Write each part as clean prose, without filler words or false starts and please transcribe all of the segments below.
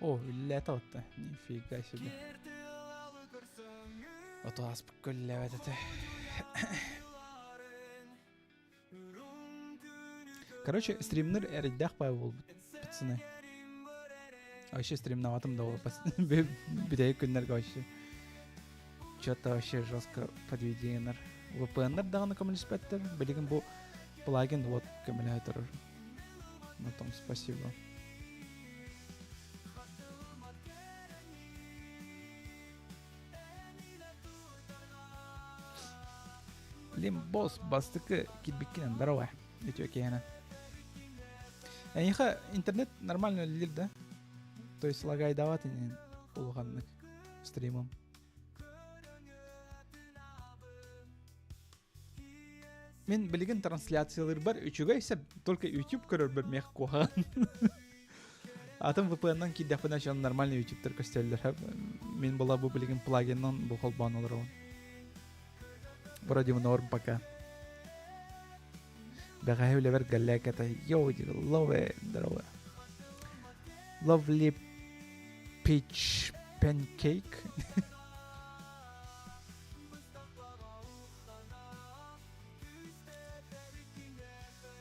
О, үллээтэ отто. Нифига себе. Ото ааспыкка үллээбэт этэ. Короче, стримнер эрэйдээх баай буолбут, пацаны. А вообще стримноватым да бүтэһик күннэргэ вообще. Что-то вообще жестко подведенер. VPN-нер даҕаны көмөлөспөттөр. Билигин бу плагин вот көмөлөһө турар. На том спасибо. Лимбос бастакы кирбиккинэн здорово. Үтүө киһинэ. Эйиэхэ интернет нормально үлэлиир да? То есть лагайдават инин улаханнык стримом. Мин билигин трансляциялыырбар үчүгэй сөп, только YouTube көрөрбөр миэх куһаҕан. Атын VPN-нан киирдэхпинэ дьон нормальный YouTube-тар көстөллөр. Мин була бу билигин плагиннан бу холбоон олоробун. Вроде норм пока. Бэҕэһээ үлэбэр галляк это йоу лове здорово. Lovely peach pancake.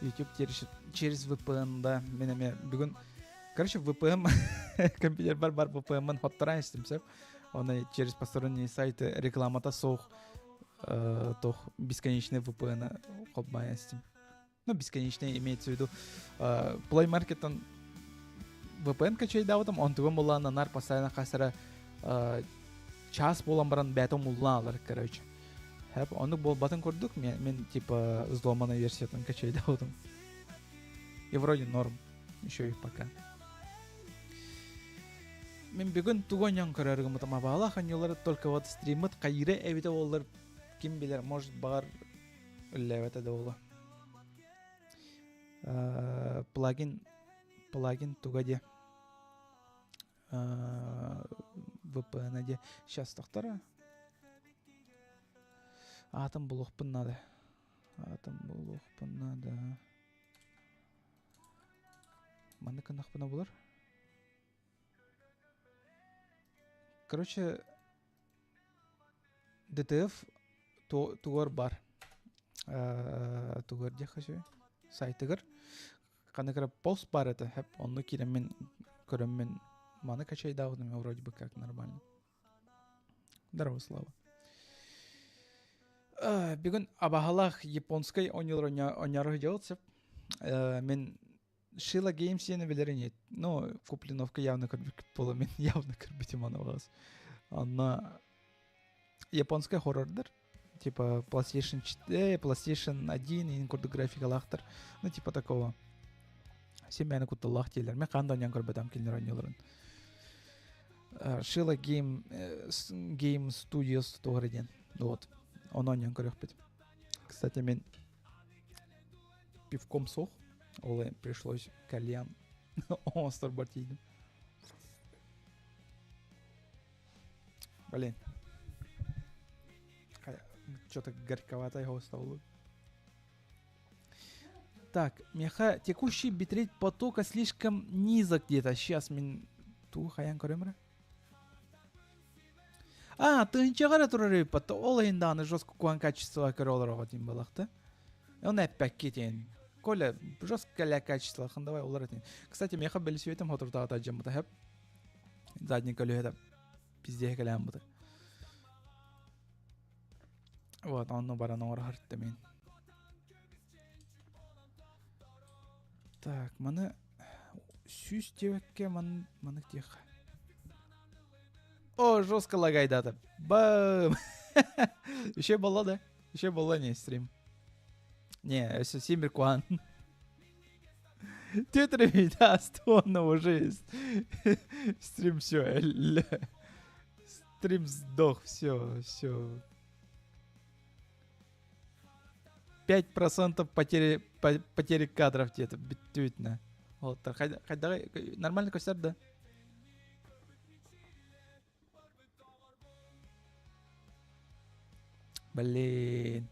YouTube через, через VPN да мен эме бүгүн короче VPN компьютер бар бар VPN-мын хоттораан истим сөп оны через посторонние сайты рекламата суох тох бесконечный VPN холбаан истим ну бесконечный имеется в виду Play Market'тан VPN качайдаабытым онтугун булаан анар постоянно хасара час буолан баран бэйэтэ умуллан алар короче Хэп, оннук буолбатын курдук мен, мен типа взломанная версиятын качайдаабытым и вроде норм еще и пока Мин бүгүн тугу онньон көрөр гыммытым абаалаах онньулары только вот стриммыт хайыра эбитэ буоллар ким билэр может баҕар үллээбэтэ да буолуо плагин плагин туга диэ VPN диэ сейчас тохтора аатын булуохпун надо аатын булуохпун надо маннык гыннахпына булар Короче, ДТФ тугар бар. Тугар диэххэ сөй. Сайтыгар. Ханнык пост бар это. Онну киирэммин көрөммүн маны качайдаабытым вроде бы как нормально. Здорово, Слава. Бүгүн абаһалаах японскай оонньуулар оонньоору делать Мен Шила Games диэни билэр ини. Ну, Куплиновка явно көрбүт буола мин явно көрбүтүм аны баҕас. Онно японскай хоррордар типа PlayStation 4, PlayStation 1 иин курдук графикалаахтар. Ну, типа такого. Син мээнэ кутталлаах дииллэр. Мен хаан да оонньоон көрбөтөм кинилэр оонньууларын. Шила Game, Game Studios туһара диэн. Вот. Ону оонньоон көрүөхпүт. Кстати, мен пивком суох. Ол пришлось кальян оҥосторбор тиийдим. Блин. Что-то горьковатое стало. Так, меха текущий битрейт потока слишком низок где-то. Сейчас мин туу хайан көрөмрө. А, тыһыынчаҕа эрэ турар эбиппат. Ол иһин даҕаны жестко куһаҕан качество көрө олороҕо диэн буоллахта. Оны эппэккэ диэн. Коля, жестко ля качество, давай олор этин. Кстати, миэхэ бэлисиэтим хотуртаҕата дьаммыта хэп. Задний көлүөһэтэ пиздеһэ кэлээн быта. Вот, онно баран оҥоро мин. Так, маны сүүс диэбэккэ ман маннык диэххэ. О, жестко лагайдата. Бам! Еще было, да? Еще было не стрим. Не, все Симбир Куан. Тетревида Астона уже есть. Стрим все. Стрим сдох, все, все. 5% потери, потери кадров где-то бүттүбүтүнэ. Вот, нормально көстөр да? Блин.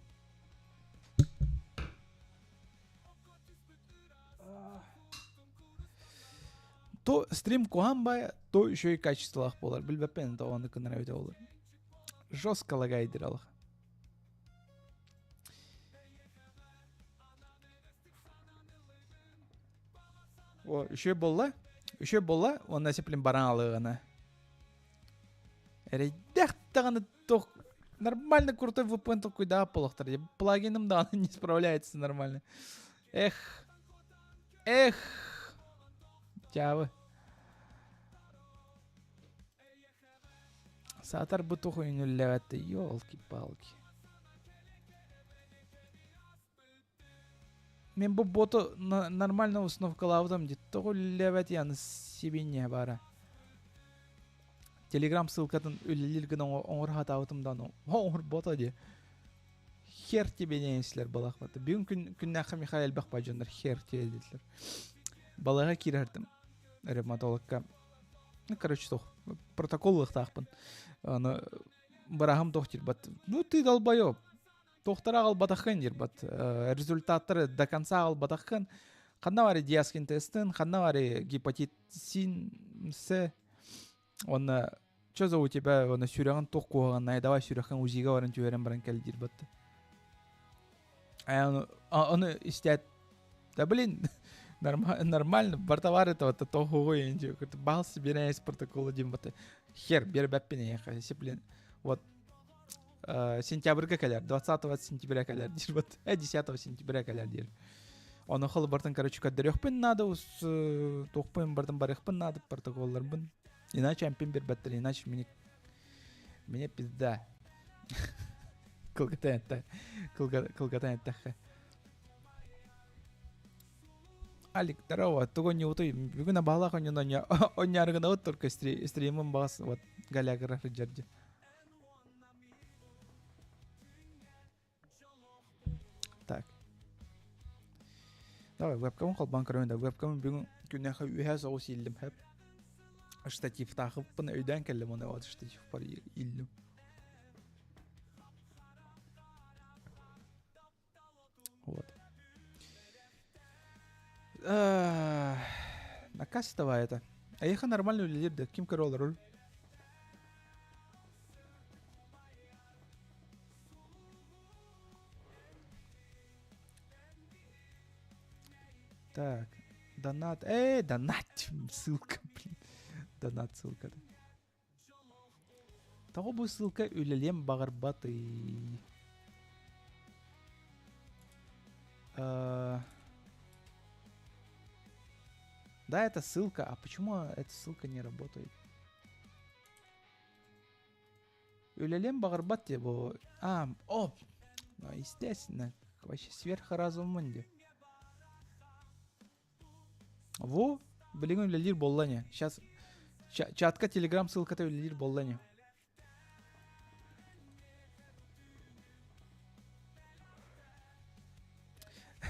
То стрим куһаан баайа, то үчүгэй качестволаах буолар. Билбэппин то ону гынар эбитэ буолар. Жестко лагайдыр алах. О, үчүгэй буолла. Үчүгэй буолла, уонна сиплин баран алыгына. Эрэйдэх даҕаны туох нормально крутой VPN толкуйдаах буолуохтар. Плагиным даҕаны не справляется нормально. Эх. Эх. Дьаабы. Саатар бу туох үүнүллэбэт елки-палки. Мен бу боту нормально установкалаабытым дии. Тоҕо үлэлээбэт яны сибинье баара. Телеграм ссылкатын үлэлиир гына оҥоро сатаабытым да оҥорбото дии. Хер тебе ненеслер балахпаты. Бүгүн күн күннээххэ Михаил элбэх бай дьоннор хер тебе диэтилэр. Балыга киирэрдим. Ревматологка. Ну, короче, туох протокол ылыахтаахпын. Аны быраһым туох диир Ну, ты долбоеб. Туохтара аҕалбатаххын диир бат. Результаттары до конца аҕалбатаххын. Ханна бары диаскин тестин, ханна бары гепатит син с Уонна что за у тебя уонна сүрэҕин туох куһаҕаннай давай сүрэххин УЗИга баран түһэрэн баран кэл диир батта. А ону истээт да блин нормально бартовар этого того бал себе из протокола диэн бата хер биэрбэппин эйиэхэ если блин вот сентябрьга кэлэр 20 сентября кэлэр диир бат 10 сентября кэлэр диир Ону холобуртан, короче, көрдөрүөхпүн наада, туохпун бардым барыахпын наада протоколларбын. Иначе эмпин бербэттэр, иначе мне мне пизда. Кылгатан этте. Кылгатан эттэххэ. Алик, здорово. Тугу не утуй. Бүгүн абаалаах онньон онньаарыгынабыт только стримым бағас вот галягыра сылдьар Так. Давай, вебкамын холбоон көрөбүн да. Вебкамын бүгүн күннээхэ үөһээ соҕус ииллим хэп. Штативтаахыппын өйдөөн кэллим оны вот штатив бар ииллим. Вот. Наказ давай это. А еха нормально үлэлиир да. Ким көрө олорор? Так, донат. Эй, донат, ссылка, блин. Донат ссылка. Тоҕо бу ссылка үлэлиэн баҕарбатый? Да, это ссылка. А почему эта ссылка не работает? Үлэлиэн баҕарбат дии бу. А, о, естественно, вообще сверхразуммун дии. Во, билигин үлэлиир буолла ини. Сейчас чатка телеграм ссылката үлэлиир буолла ини.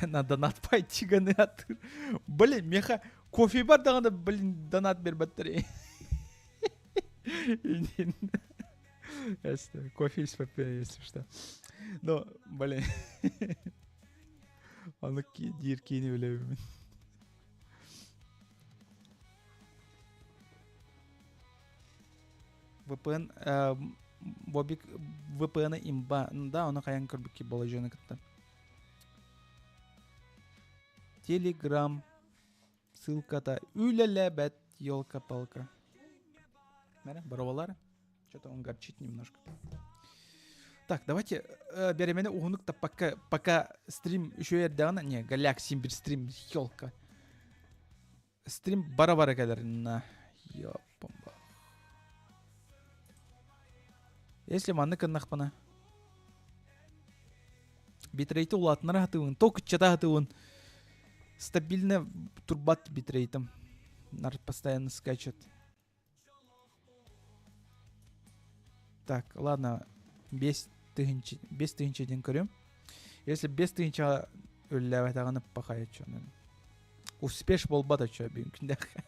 На донат пойти ганы атыр. Блин, меха кофе бар даҕаны, блин, донат бербэттэр. Кофе из папе, если что. Но, блин. Аны диир киини билэбин. VPN Бобик VPN имба. Да, оны хайан көрбүкки положение кытта. Телеграм ссылката үлэлээбэт елка-палка. Мәрэ, боровалар. Что-то он горчит немножко. Так, давайте беремени уһунук та пока, пока стрим еще эрдэҕинэ не голяк син бир стрим елка стрим бара бара кэлэр на ёппомба если маннык гыннахпына битрейти улаатынара сатыыбын то кыччата сатыыбын стабильно турбат битрейтим постоянно скачет Так, ладно, 5000, 5000 диэн көрүм. Если 5000 үллээбэтэҕинэ пахай оччону. Успеш буолбат оччо бүгүн күндэххэ.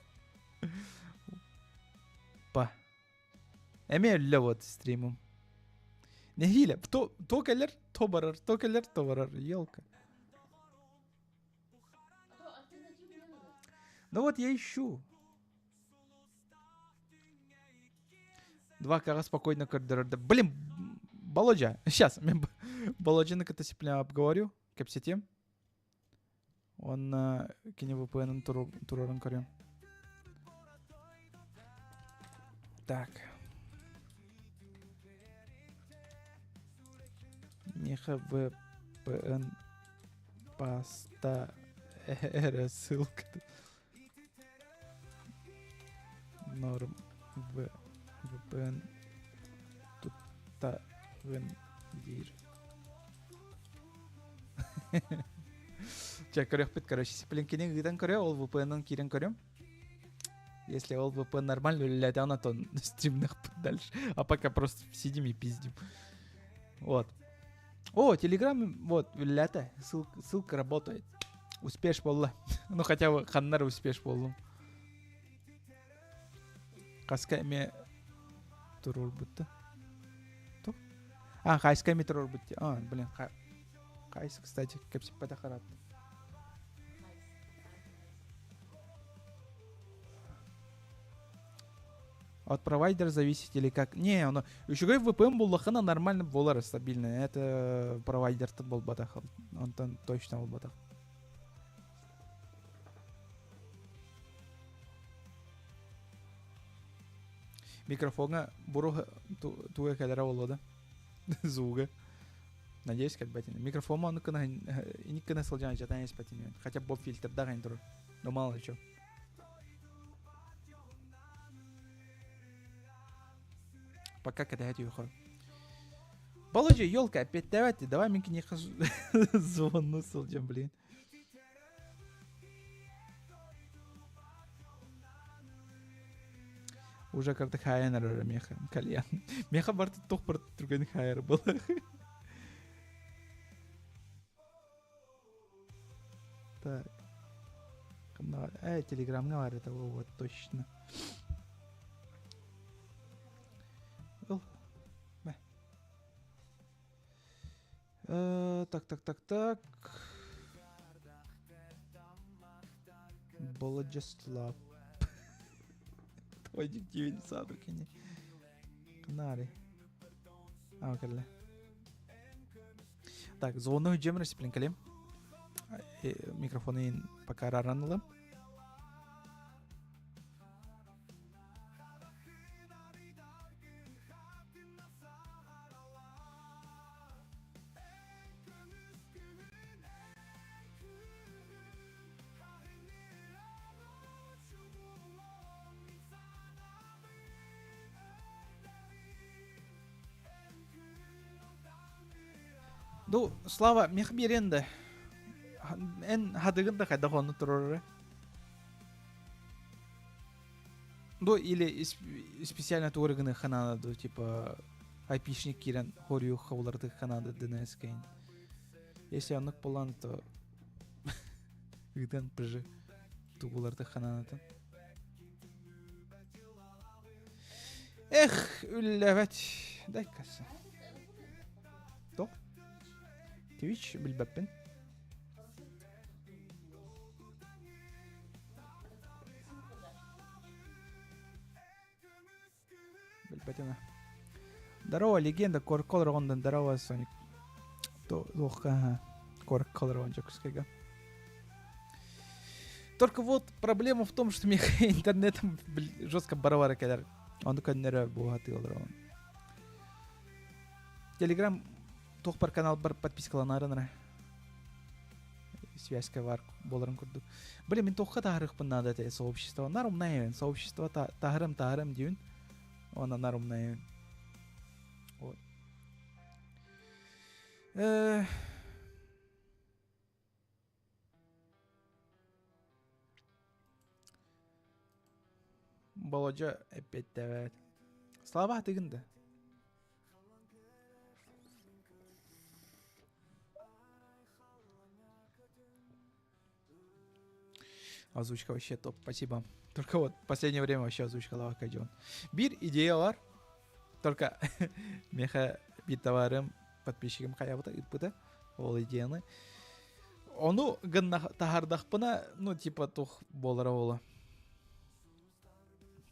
Па. Эмиэ үллэ вот стримым. Нэһиилэ, то, то кэлэр, то барар, то кэлэр, то барар, елка. Ну вот я ищу. 2К-ҕа спокойно көрдөрөр да. Блин, Володя, сейчас, мен Володяны кытта сиплям обговорю, кэпсэтиэм. Уонна кини VPN-ын турарын көрүөм. Так. Миэхэ VPN паста эрэ ссылка. Норм В VPN туттаҕын диир. Чэ, көрүөхпүт, короче, Сиплинкини ыытан көрө, ол VPN-ын киирэн көрүм. Если ол VPN нормально үлэлээтэҕинэ, то стримнехпит дальше. А пока просто сидим и пиздим. Вот. О, Телеграм, вот, үлэлээтэ. Ссылка, ссылка работает. Успеш буолла. Ну, хотя бы ханнар успеш буоллум. Хаска эмиэ туруорбутта. Тух? А, хайска эмиэ туруорбут. А, блин, хайс, кстати, кэпсиппэтэх хараат. От провайдера зависит или как? Не, оно үчүгэй VPN буллахына нормально буолар стабильно. Это провайдертан буолбатах. Онтон точно буолбатах. Микрофоҥа буру туга кэлэрэ буолуо да? Звуга. Надеюсь, кэлбэтин. Микрофон ону кына иник кына сылдьан жатан испэтин. Хотя бы фильтрдаах ин турар. Но мало ли что. Пока кэтэһэ түһүөххэ. Володя, елка, опять давайте, давай мен киниэхэ звонну сылдьан, блин. Уже карта хайан эрэр меха кальян. Меха барты туох барты түргэн хайар была. Так. Э, телеграмҥа бар это вот точно. Ыл. Мэ. Э, так, так, так, так. Болодьослав. Твой дьиктивин саду кини. Кынаары. А, кэллэ. Так, звонок дьиэм расиплинкалем. Микрофонын пока раранылым. Ну, Слава, мех биэриэн да. Эн хадыгын да хайдах онну турар Ну, или специально тугары гына ханана ду, типа, айпишник киирэн хорю хавларды ханада ДНС кейн. Если оннук болан, то ыытан пыжы тугуларды хананатын. Эх, үллэбэт. Дай касса. Тоқ? Twitch билбэппин. Билбэтим. Здорово, легенда, Коркол Рондон, здорово, Соник. Туохха, Коркол Рон Дьокуускайга. Только вот проблема в том, что мне интернетом жестко барабара кэлэр. Ону көннөрө буһаты олорон. Телеграм туох бар канал бар подпискаланарын связка бар боларын курдук. Блин, мин туохха таһарыхпын наада этэ сообщество. Нар умнайын. Сообщество таһарым таһарым диюн. Она нар умнайын. Вот. Э... Болодьо эппиэттээбэт. Слава тыгын да. Озвучка вообще топ, спасибо. Только вот в последнее время вообще озвучка лавака дьон. Биир идея бар. Только меха биир товарым подписчигым хайабыта ыппыта ол идеяны. Ону гынна таһардахпына, ну типа тух буолара буола.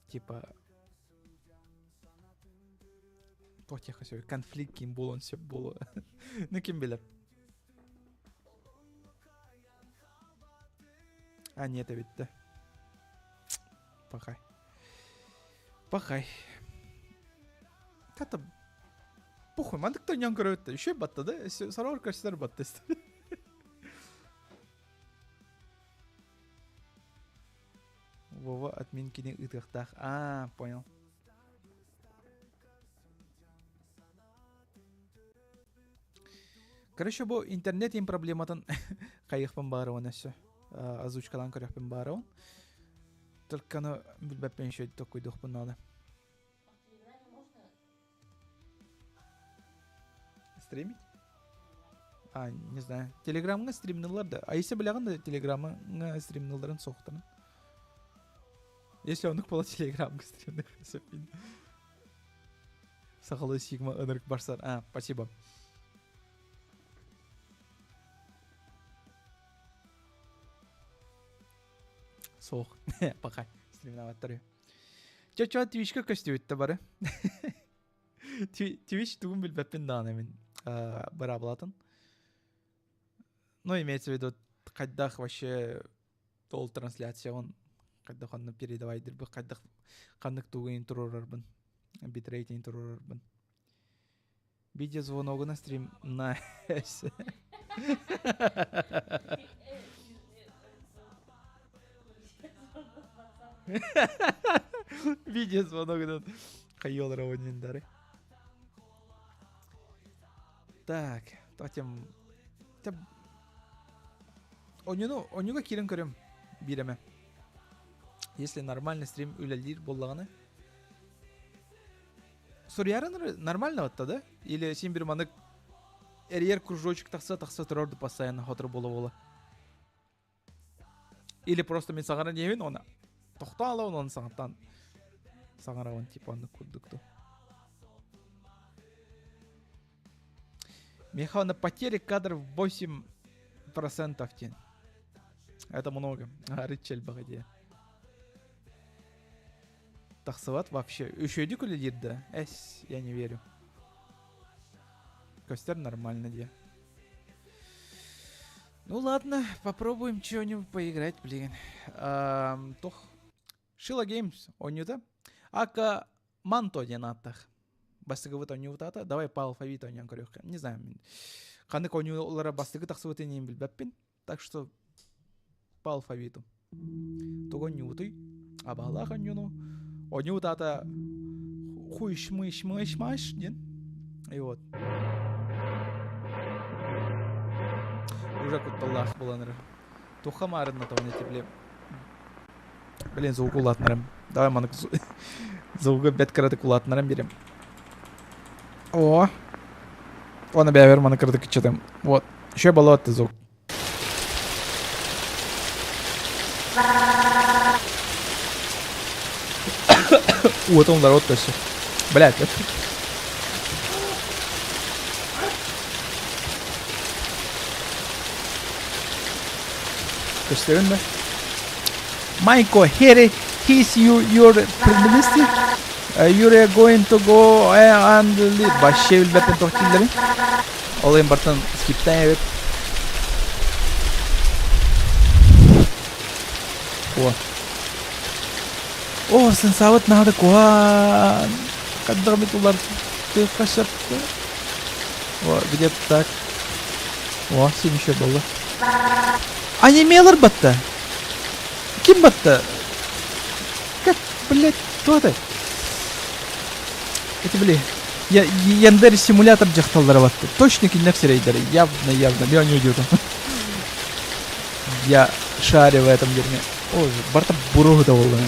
Типа. Туох диэххэ сөбүй? Конфликт ким буолуон сөп буолуо. Ну ким билэр. А, нет, эбит да. Пахай. Пахай. Как-то похуй, мандык тоньон көрөбүт Еще батта да? Сороор көрсөр батта. Вова админ кини ыытыахтаах. А, понял. Короче, бу интернет им проблематын хайыхпын баарыбын өссө. Озвучкалаан көрүөхпүн баарыбын. Только аны билбэппин еще токкуйдуохпун надо. Стримить? А, не знаю. Телеграмҥа стримнылар да. А если билэҕин да телеграмҥа стримныларын суохтарын. Если оннук буола телеграмҥа стримныр сөппүн. Сахалыы Сигма ынырык барсар. А, спасибо. Суох. Пока. Стримнаваттар. Чо-чо Твичка көстүбүттэ бары. Твич тугун билбэппин даҕаны мин быраабылатын. Ну, имеется в виду, хайдах вообще ол трансляцияҕын хайдах онно передавайдырбын, хайдах ханнык тугун туруорарбын, битрейтин туруорарбын. Видеозвоногуна стрим на Видеозвоногунан хайыалара дары. Так, тотем Онюну, онюга киирэн көрөм бииремэ. Если нормальный стрим үлэлиир буоллаҕына. Суруйарын нормально отта да? Или син бир манык эрийэр кружочек тахса тахса турар постоянно хотор буола буола. Или просто мин саҥаран диэбин оны тохтоо ала онон саҥаттан саҥарабын типа оннук курдук ту. Миха на потере кадров 8% тен. Это много. Арычча элбэх идея. Тахсыбат вообще. Үчүгэйдик үлэлиир да? Эс, я не верю. Костер нормально де. Ну ладно, попробуем что-нибудь поиграть, блин. Тох. Шила Games оонньуута. Ака Манто диэн ааттаах. Бастыгыбыт оонньуубутаата. Давай по алфавиту оонньоон көрүөххэ. Не знаю, ханнык оонньуулара бастыгы тахсыбытын иһин билбэппин. Так что по алфавиту. Тугу оонньуубутуй? Абаһалаах оонньууну. Оонньуубут аата хуй шмы шмы шмаш диэн. И вот. Уже кутталлаах буолан эрэр. Туха маарынна тоҕо эти блин. Блин, звук улаатынарым. Давай манык звугу бэт кыратык улаатынарым берем. О! Оны бэбер маны кыратык кыччатым. Вот. Еще болот звук. Вот он народ то все. Блядь. Көстөрүн да. Майко, here he's you, your minister. You're going to go and leave. Вообще билбэппин туох дииллэрин. Ол иһин бартан скиптаан эбит. О. О, сенсабыт наада куһаан. Хайдах эмит уларытыахха сөп О, где-то так. О, син еще было. Анимелар батта. Ким батта? Как, блядь, кто это? Это, бли, я, Яндер симулятор дьахталлара батта. Точно кинилэр сирэйдэрэ. Явно, явно. Я не удивлен. Я шарю в этом дерьме. Ой, барта буруһу да буолла.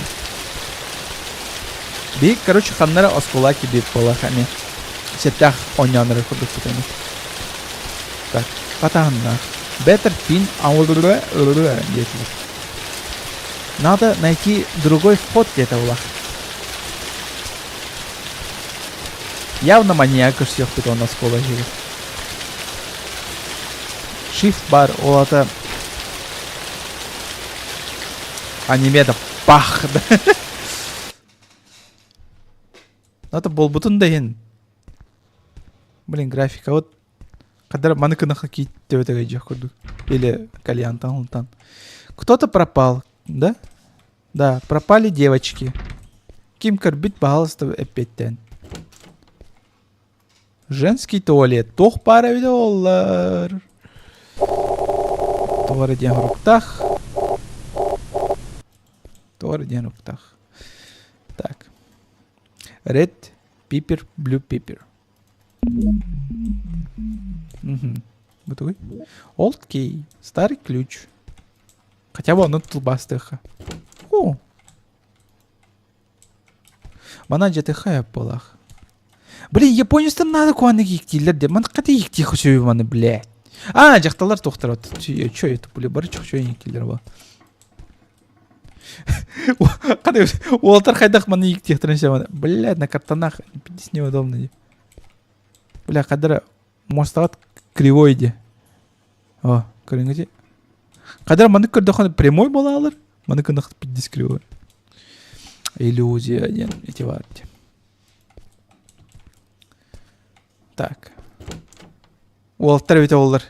Би, короче, ханнара оскуола кибит буолахами. Сэттээх оонньооннору курдук тутаны. Так, хатаһыннаах. Better pin диэтилэр. Надо найти другой вход диэтэ булах. Явно маньяк көрсүөхпүт уонна оскуола иһигэр. Shift бар ол ата анимеда пах да. Это буолбутун да иһин. Блин, графика вот Хадара маны кынахха киит төбөтө дьиэх курдук. Или кальянтан онтан. Кто-то пропал, да? Да, пропали девочки. Ким көрбүт, пожалуйста, эппиэттэн. Женский туалет. Туох баар эбитэ буоллар? Тоҕо эрэ диэн уруктаах. Тоҕо эрэ диэн уруктаах. Так. Red pepper, blue pepper. Мгм. Бутугуй. Old key. Старый ключ. Хотя бы ону тылбаастыахха. О! Мана дьатыха буолаах. Блин, японецтар надо куаны ииктииллэр де. Маны хата ииктиэх сөбү маны, блядь. А, дьахталлар туохтар чё это были бары чё ииктииллэр ба. Хата уолтар хайдах маны ииктиэхтэрин сөбү. Блядь, на картонах пиздец неудобно. Бля, хадара муостаҕыт кривой ди. О, көрүҥҥүтүй? Хадара маннык көрдөххө прямой буолаалар, маннык гынах пиздец кривой. Иллюзия диэн ити баар дии. Так. Уолаттар эбитэ буоллар.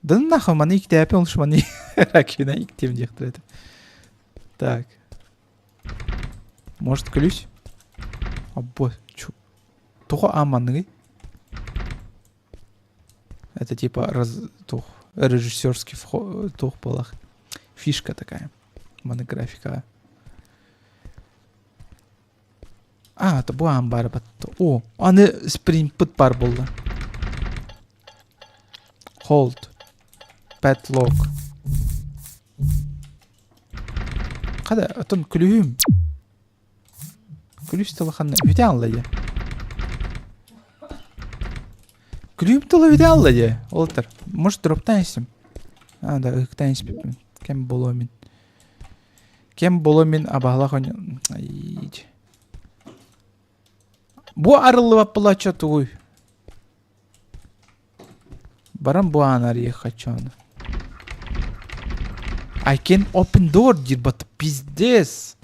Да нахуй маны иктээпи олуш маны раковина иктиэм диэхтэрэ этэ. Так. Может, ключ? Або, чу. Тоҕо аан манныгый? Это типа раз, тух, режиссерский тух буолах. Фишка такая. Монографика. А, это бу аан баар батта. О, аны спринтпыт бар буолла. Hold. Padlock. Хада, отон күлүһүм. Күлүүс тыла ханна? Бүтэ алла дьэ. Күлүүм тыла бүтэ алла дьэ. Ол тар. Может, дроптаан истим. А, да, ыктаан испиппин. Кем боло мин. Кем боло мин абаһалах онь... Бу арыллыбат буолааччы тугуй? Баран бу ааны арыйыахха чону. I can open door диир бат пиздец.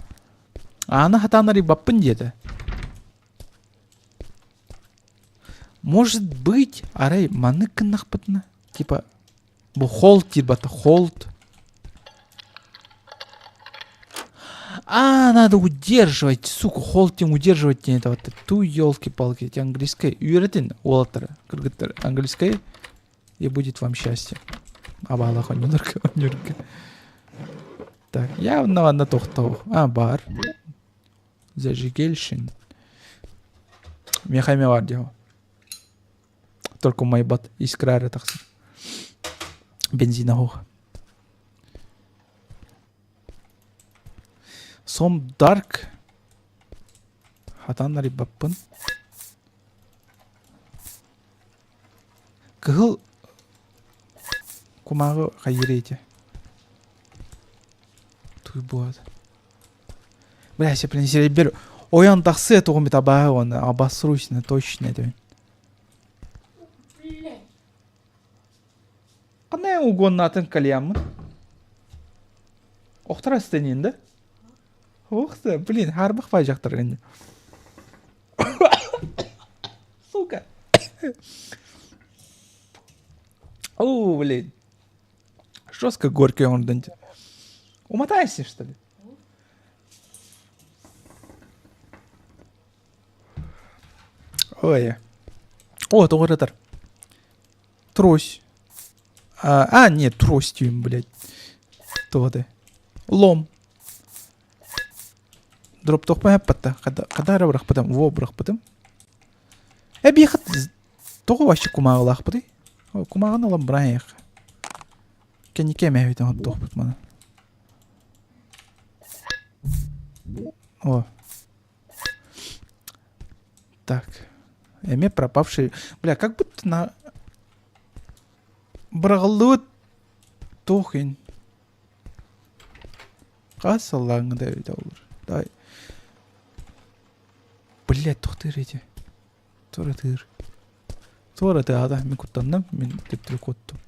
Ааны хатаан арыйбаппын диэтэ. Может быть, арай маннык гыннахпытына, типа бу hold диир бата hold. А, надо удерживать, сука, холдинг удерживать диэн это вот ту елки-палки, эти английское үөрэтин уолаттары, кыргыттар, английское и будет вам счастье. Абаалах онньуларга онньурга. Так, явно манна тохтоо. А, бар. Зажигельшин. Миэхэ эмиэ бар диэҕэ. Только умайбат, искра эрэ тахсар. Бензина суох. Сом Dark хатан арыйбаппын. Кыһыл кумааҕы хайыыр ити? Туй буолат. Бля, сеплин сирэйбэр ойон тахсыа тугум бит абааһы уонна обосрусь на точно этибин. Қандай угоннатын кальянмын? Охтара стенин да? Ох ты, блин, харбах бай жақтырған. Сука. О, блин. Жестко горький он Умотайся, что ли? Ой. О, тоҕо Трость. А, а, нет, тростью, блядь. Тоҕо Лом. Дроп тохпа хаппатта. Хадара бырахпытым. Во бырахпытым. Эбиэхэ тоҕо вообще кумааҕылаахпытый? Кумааҕын ылан быраһыах. Кэнники эмээбитин оттуохпут маны. О. Так. Эми пропавший. Бля, как будто на... Быраҕыллыбыт туох ин. Хас сыллааҥҥы да эбитэ олор. Давай. Блядь, тохтуур эти. Туора тыыр. Туора тыаата, мин куттанным, мин төттөрү куоттум.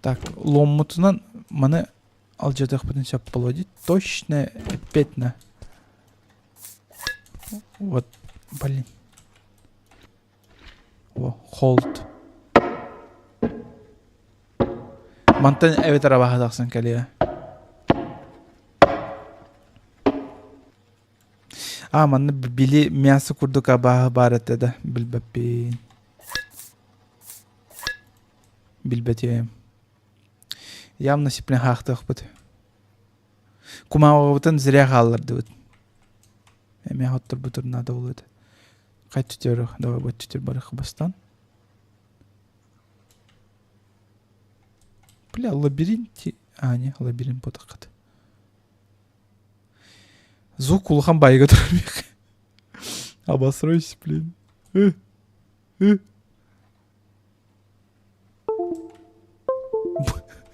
Так, ломмутунан маны алдьатыахпытын сөп буолуо дии. Точно, опять на. Вот, блин. Hold. Мантан эбэтэр абаһа тахсан кэлиэ. А манна били мясо курдук абааһы баар этэ да билбэппин. Билбэтим. Явно сипне хаахтыахпыт. Кумааҕыбытын зря хааллардыбыт. Эмиэ хотторбутур надо было это. Хай түтөр, давай вот түтөр барых бастан. Бля, лабиринт... А, не, лабиринт ботаққат. Звук улахан байыга турар Обосрусь, блин.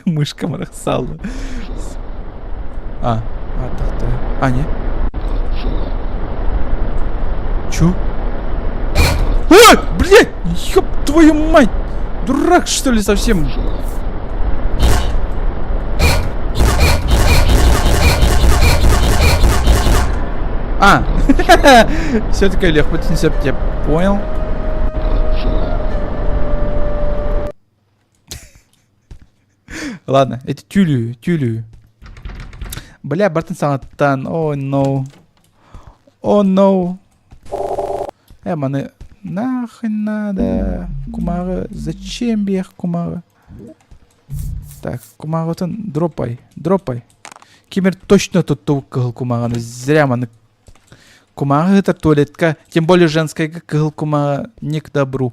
Мышка марахсала. А, а, так ты. А, не. Чё? Ой, блядь, ёб твою мать! Дурак, что ли, совсем? А, все-таки Олег Путинцев, я понял. Ладно, это тюлю, тюлю. Бля, бартын саҥаттан. Oh no. Oh no. Э, маны нахуй надо. Кумаҕы. Зачем биэх кумаҕы? Так, кумаҕытын дропай, дропай. Кимир точно туттубут кыһыл кумаҕаны. Зря маны кумаҕы ыытар туалетка, тем более женскайга кыһыл кумаҕы не к добру.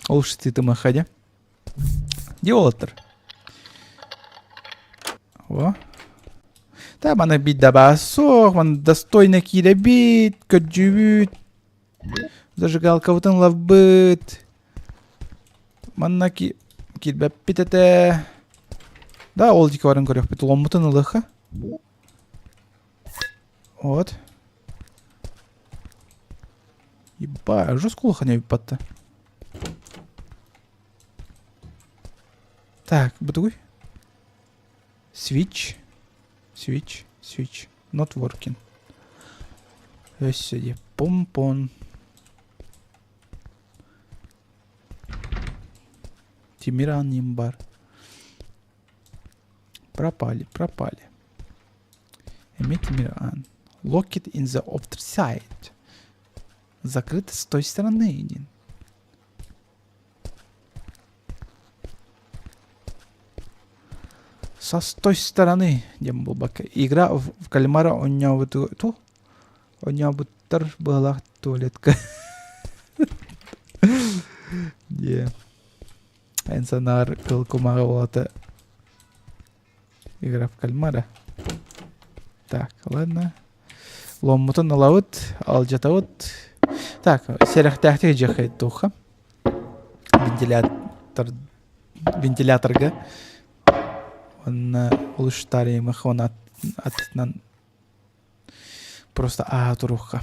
Ол штытымы ходя. Где уолаттар? О. Та маны биддаба суох, маны достойно киирэбит, көрдьүбүт. Зажигалкабытын ылабыт. Манна ки киирбэппит этэ. Да, ол диэки баран көрүөхпүт. Ломмутун ылыахха. Вот. Еба, жестко улахан эбит Так, бутугуй. Switch. Switch. Switch. Not working. Өссө Помпон. Тимир бар. Пропали, пропали. Эмиэ тимир аан. Locked in the other side. Закрыт с той стороны. Со с той стороны диэн буолбакка. Игра в кальмара оонньообуту ту оонньообуттар быһалаах туалетка. Дьиэ. Эн санаар кыл кумаҕы уолата Игра в кальмара. Так, ладно. Ломмутун ылабыт, алдьатабыт. Так, сэрэхтээхтик дьахайдуха. Вентилятор вентиляторга уонна улуштариемых он аттынан просто ааһа туруохха.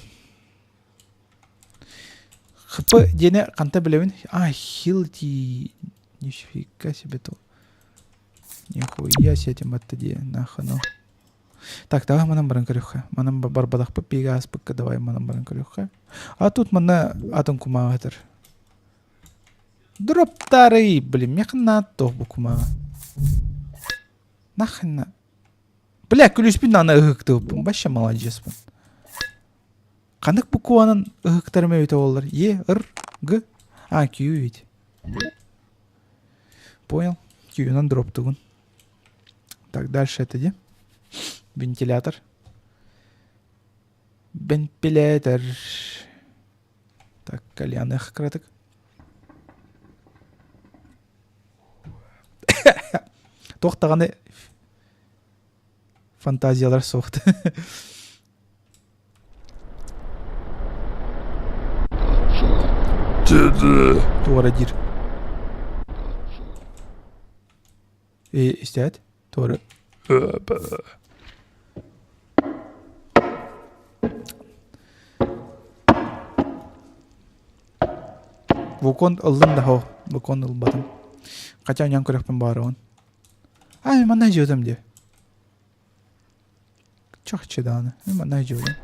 ХП диэни ханта билэбин? А, хилти. Нифига себе то. Нихуя себе этим дии, нахуй Так, давай манан баран көрүөххэ. Манан барбатахпыт биигэ ааспыкка давай манан баран көрүөххэ. А тут манна атын кумааҕы этэр. Дроптары, блин, миэхэ наада бу кумааҕы. Нахрена. Бля, күлүүспүн аны ыһыктыбыппын. Вообще молодецпын. Ханнык букванан ыһыктарым эбитэ буоллар? Е, Р, Г, А, Q ведь. Понял. Q-нан дроптугун. Так, дальше это где? Вентилятор. Вентилятор. Так, кальяных краток. Туох даҕаны фантазиялар суохта. Туора диир. Истээт туора. Вукон ыллым да хо, вукон ылбатым. Хотя ньон көрөхпүн баарыбын. Ай, манна дьиэтим дии. Чахчы даҕаны, манна дьиэтим.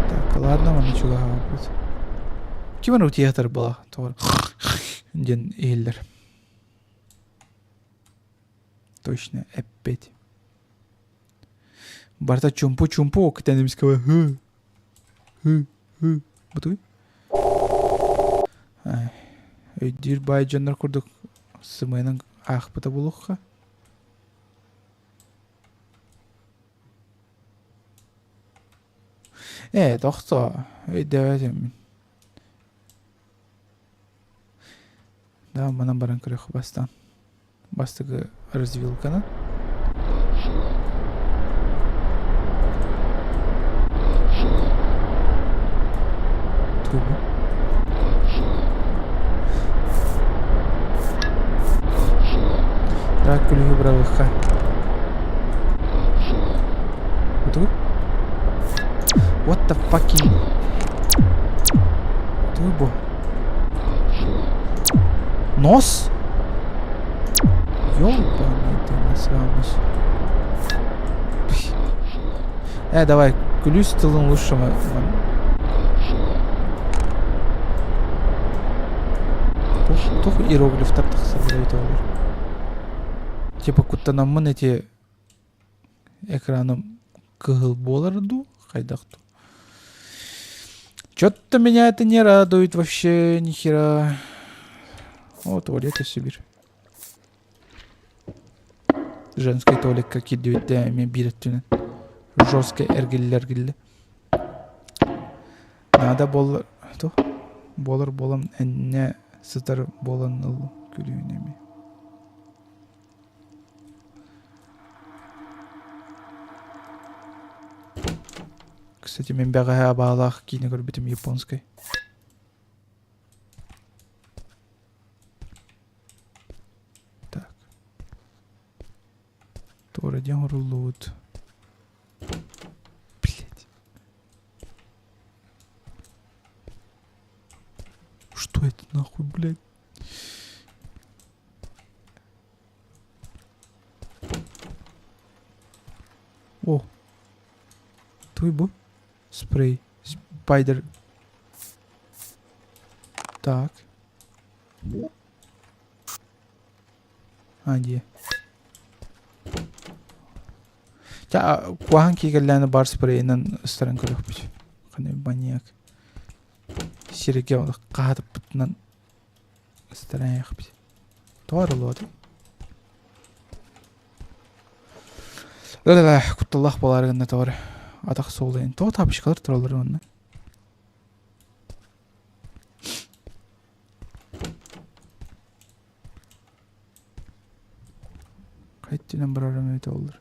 Так, Ладно, манна чугаһаабыт. Ким эрэ утуйа була тоҕо диэн иһиллэр. Точно, эппит. Барыта чумпу-чумпу кытан эмискэ һы һы һы бутуй. Өйдүүр баай дьоннор курдук сымыйанан аахпыта буолуохха. Ээ, тохтоо, өйдөөбөтүм. Да, манан баран көрүөх бастаан. Бастакы развилканы. Трубу. Так, күлүгү быраҕыахха. Утугу? What the fucking... Тугу бу? Нос? Ёбаный ты насрамыш. Э, давай, күлүүс тылын лучше Тух, тух иероглифтар тахсар олор. Типа куттанаммын эти экраным кыһыл буолар дуу, хайдах дуу. Чё-то меня это не радует вообще ни хера. О, туалет Сибирь. Женский туалекка киирдибит эмиэ биир өттүнэн. Жестко эргиллэ-эргиллэ. Наада буоллар туох буолар буолан эннэ сытар буолан ыл күлүүнү эмиэ. Кстати, мин бэҕэһээ абаалаах киинэ көрбүтүм японскай. Так. Туора диэн оҥоруллубут. Блять. Что это нахуй, блядь? О! Туй бу? Спрей. Спайдер. Так. А, дии. Ча, куахан киикэллээни бар спрейинэн ыстаран көрүөхпүт. Ханы маньяк. Сиргэ хаатыппытынан ыстаран Тоҕо арыллыбатый? Өлө кутталлаах буолаары гынна тоҕо эрэ. Атах суолайын. Тоҕо тапочкалар тураллар манна? Хайттынан барарым эбитэ буоллар.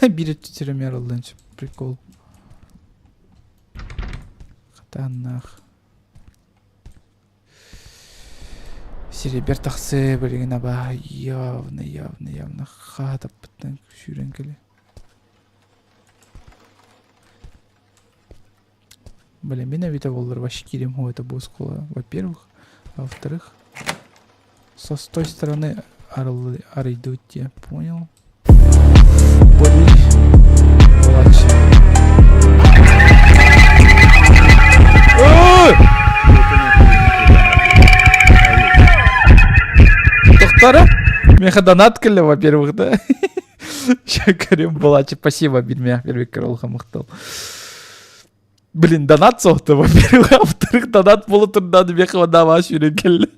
Биир өттү сирэми арыллан сөп. Прикол. Хатааннаах. Сирэйбэр тахсыы билигин абааһы явно явно явно хаатаппыттан сүүрэн кэлэ. Блин, мин эбитэ буоллар вообще киирим это бу оскуола, во-первых. А во-вторых, со с той стороны арыйдыбыт диye понял. Тохтара? Меха донат кэллэ, во-первых, да? Шакарим Балачи, спасибо, Бирмя, первый король хамахтал. Блин, донат соһто, во-первых, а во-вторых, донат буола турдааны меха даваа сүүрэн кэллэ.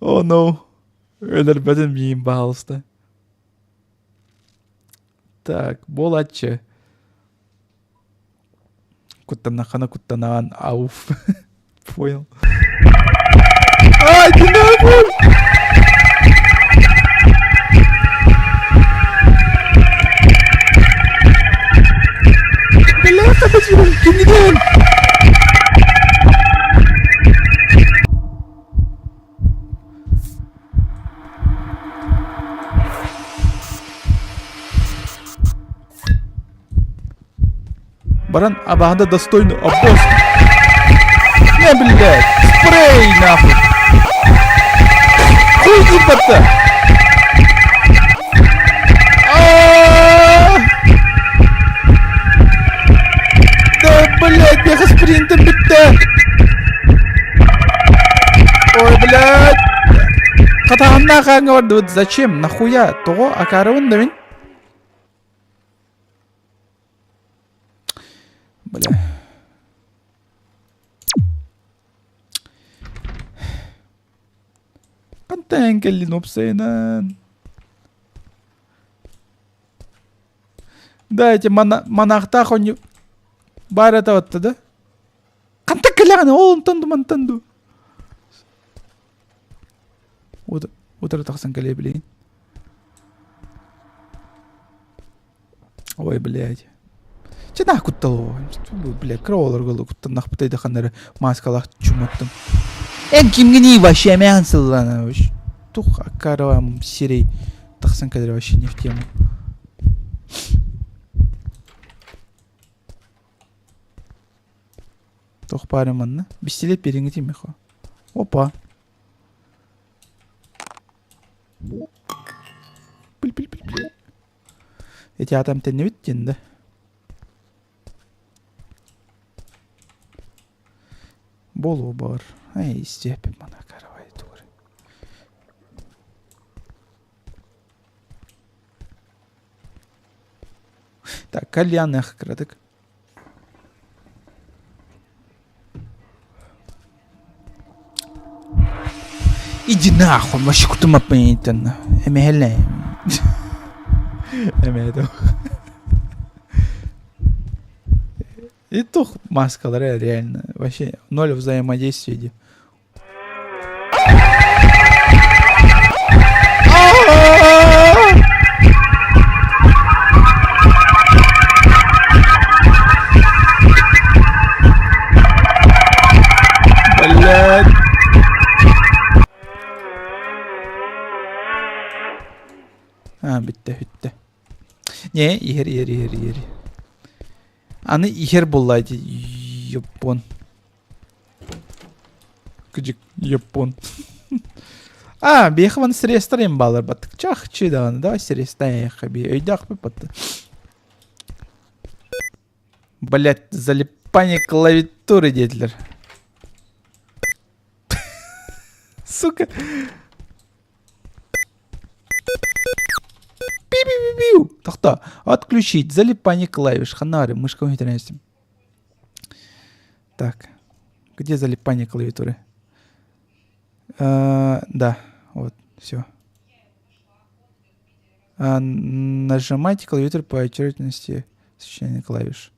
Oh no. Өлөрбөтүн миин, пожалуйста. Так, буолааччы. Куттаннаххына куттанаҕын, ауф. Понял. Ай, иди нахуй! Бляха, кимнигин? Баран абаһында достойный обоз. Не, блядь, спрей нахуй. Хуй ебаться. Ханна хаҥа бардыбыт? Зачем? Нахуя? Тоҕо акаарыбын да мин? Бля. Хантан кэллин уопсайынан? Да, эти монахтаах онньу баар этэ отта да? Хантан кэлэҕин? Ол онтон ду мантан ду? Утары тахсан кэлиэ билигин. Ой, блядь. Чэ наа куттал бля кыра оҕолорго куттаннахпытай да ханна эрэ мааскалаах чуматтым. Эн кимҥиний вообще эмээхин сыллана тух аккарам сирей тахсан кэлэр вообще не в тему. Туох баары манна? Бистилет бериңити мехо. Опа. Пил-пил-пил-пил. Эти атам теннибит диэн да. Болу бар. Ай, истиэппин мана каравай тугур. Так, кальянных кыратык. Иди нахуй, вообще кутумаппын Эмэһэлэ. Эмэһэ И тух маскалара реально. Вообще ноль взаимодействия ди. Блядь. А, бүттэ, бүттэ. Не, иһэр, иһэр, иһэр, иһэр. Аны иһэр буолла ити япон. Кыдьык япон. А, биэхэ маны средстар им баалар баттык. Чахчы даҕаны, давай средстайыахха би өйдөөхпүт батты. Блять, залипание клавиатуры диэтилэр. Сука. Пи-пи-пи-пиу. Тохто. Отключить. Залипание клавиш. Ханари. Мышка интернете. Так. Где залипание клавиатуры? А, да, вот, все. А, нажимайте клавиатуру по очередности сочетания клавиш.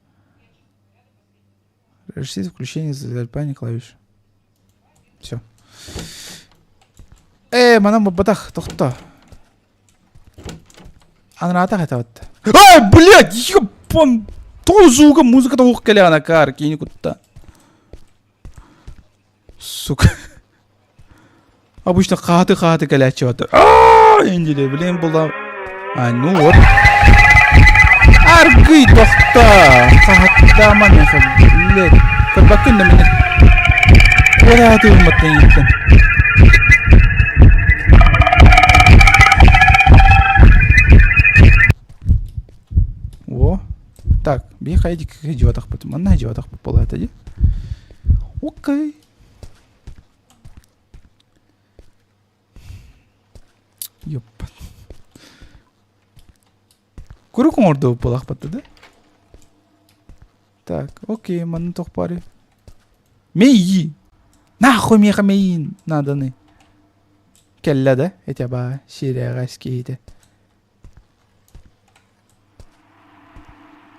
Разрешите включение залипания клавиш. Все. Э, манан батах, тохто. Анаратах это вот. Ай, блядь, ёпон! Тоҕо звука музыката уох кэлэҕин акаар киини кутта. Сука. Обычно хааты-хааты кэлээччи бата. Индили, блин, була. А, ну вот. Аргый тохто. Хааттаама меха, блядь. Көрбөккүн да мені. Курааты умматтан иттен. О. Так, би хайди кыжуатахпыт. Манна жуатахпыт буолаата дии. Окей. Ёппат. Курук оҥордубут буолахпатта да? Так, окей, манна туох баарый? Мэйии! Нахуй миэхэ мэйиин нааданы? Кэллэ да, эти баа, сиэрээҕэ киһитэ.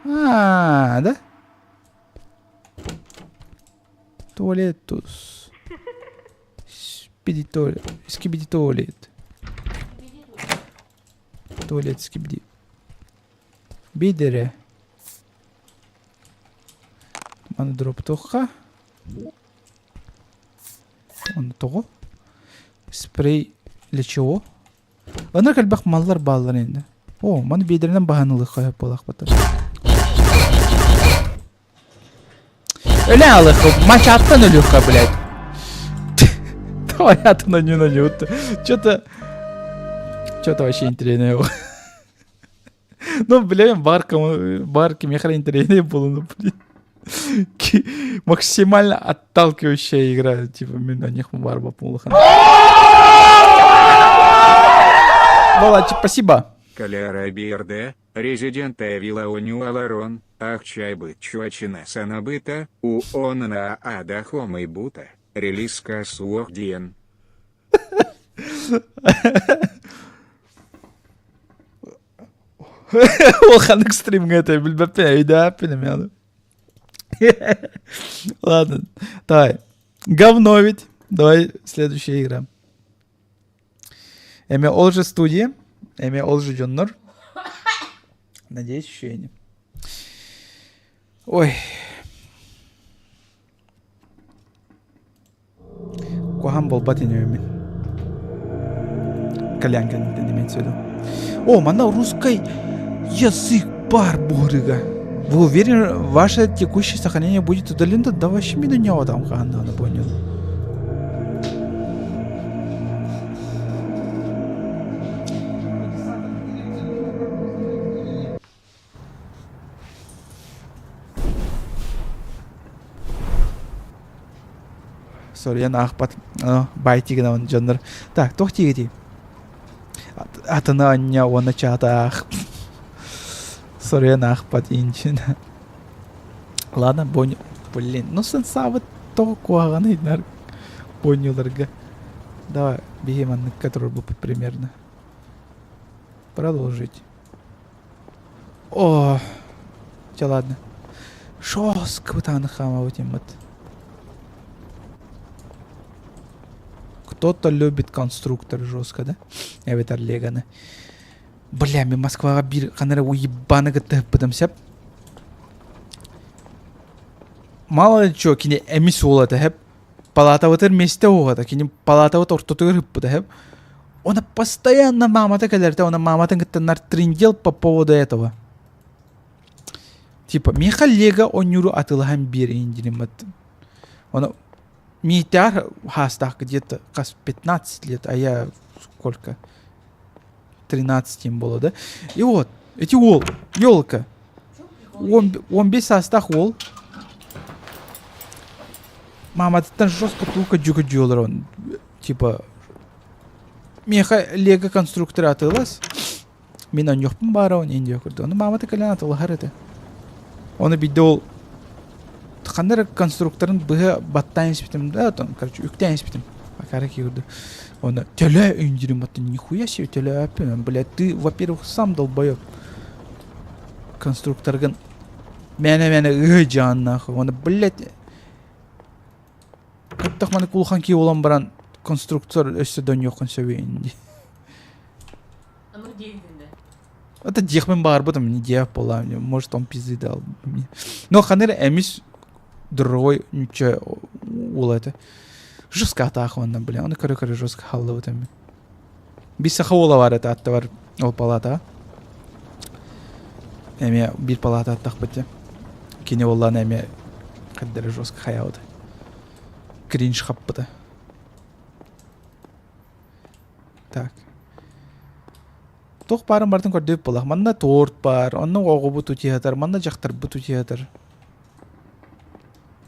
Аа, да? Туалетус. Спиди туалет. Скибиди туалет. Туалет скибиди. Бидере. Маны дроптуохха. Оны тоҕо? Спрей для чего? Ынырык элбэх маллар бааллар инде. О, маны биэдэринэн баһан ылыахха сөп буолаахпыт. Өлө алыхы, мачаттан өлүөххэ, блядь. Давай атын аню на него. Что-то... Что-то вообще интересное. Ну, блин, бар, бар кимиэхэ интэриэһинэй буолуну, блин. Максимально отталкивающая игра. Типа, мин на них бар бапулахан. Болачы, спасибо. Каляра биэрдэ, Resident Evil оонньууларын, ахчайбыт чуочина санабыта, у онна ада хомойбута, релизка суох диэн. Ол ханнык стримҥа этэй билбэппин өйдөөппүн эмиэ Ладно, давай. Говно ведь. Давай следующая игра. Эме ол же студия, эме ол же дьоннор. Надеюсь, еще не. Ой. Куһаҕан буолбат инибин. Кальян кэнниттэн имеется в виду. О, манна русский язык бар буһарыга. Вы уверены, ваше текущее сохранение будет удалено? Да вообще меня там хаандааны понял. Соруйан аахпат баай тигинабын дьоннор. Так, туох тиигитий? Атына анньа уонна чаатаах. Соруйан аахпат инчин. Ладно, бонь... Блин, ну сенсабыт тоҕо куһаҕаный нар поньюларга. Давай, биһи манныкка турбуппут примерно. Продолжить. О, чэ ладно. Жестко бытааны хаамабыт иммит. Кто-то любит конструктор жестко, да? Эбэтэр Легоны. Бля, мен Москваҕа биир ханна эрэ уебаны кытта ыппытым сөп. Мало ли чё, кини эмис уол этэ сөп. Палатабытыгар миэстэ уоҕата, кини палатабыт ортотугар ыппыта сөп. Он постоянно маамата кэлэртэ, она мааматын кытта трындел по поводу этого. Типа, миэхэ Лего оонньууру атыылаһан биэрин дириммат. Оны миитээр хаастаах где-то хас 15 лет, а я сколько? 13 им было, да? И вот, эти уол, елка. 15 саастаах уол мааматыттан жестко тука дьүкө дьүөлөр типа Миэхэ Лего конструктор атыылас. Мин онньуохпун баарабын индия курдук. Ону маамата кэлэн атыылаһар этэ. Ону биирдэ ол ханна эрэ конструкторын быһа баттаан испитим да, там, короче, үктээн испитим. Акара курдук. Оны төлөө индирим аттын нихуя себе төлөөппүн. Блядь, ты, во-первых, сам долбоеб. Конструкторгын мээнэ-мээнэ ыһы дьаан нахуй. Оны, блядь, Кыттах маны кулхан кии буолан баран конструктор өссө доньуоххун сөбүй дии. Ону диэбитин да. Это диэхпин баҕарбытым, не диэх буолла, может он пизды дал мне. Но ханыр эмис другой ничего уол это. Жестко атаах онна, бля, оны көрө-көрө жестко халлыбыт эми. Бис саха уола бар это аттыбар ол палата. Эми бир палата аттахпыт Кини уоллаан эми хаддары жестко хаябыт. Кринж хаппыта. Так. Туох баарын барытын көрдөбүт буоллах. Манна торт бар, онно оҕобут утуйатар, манна дьахтарбыт утуйатар.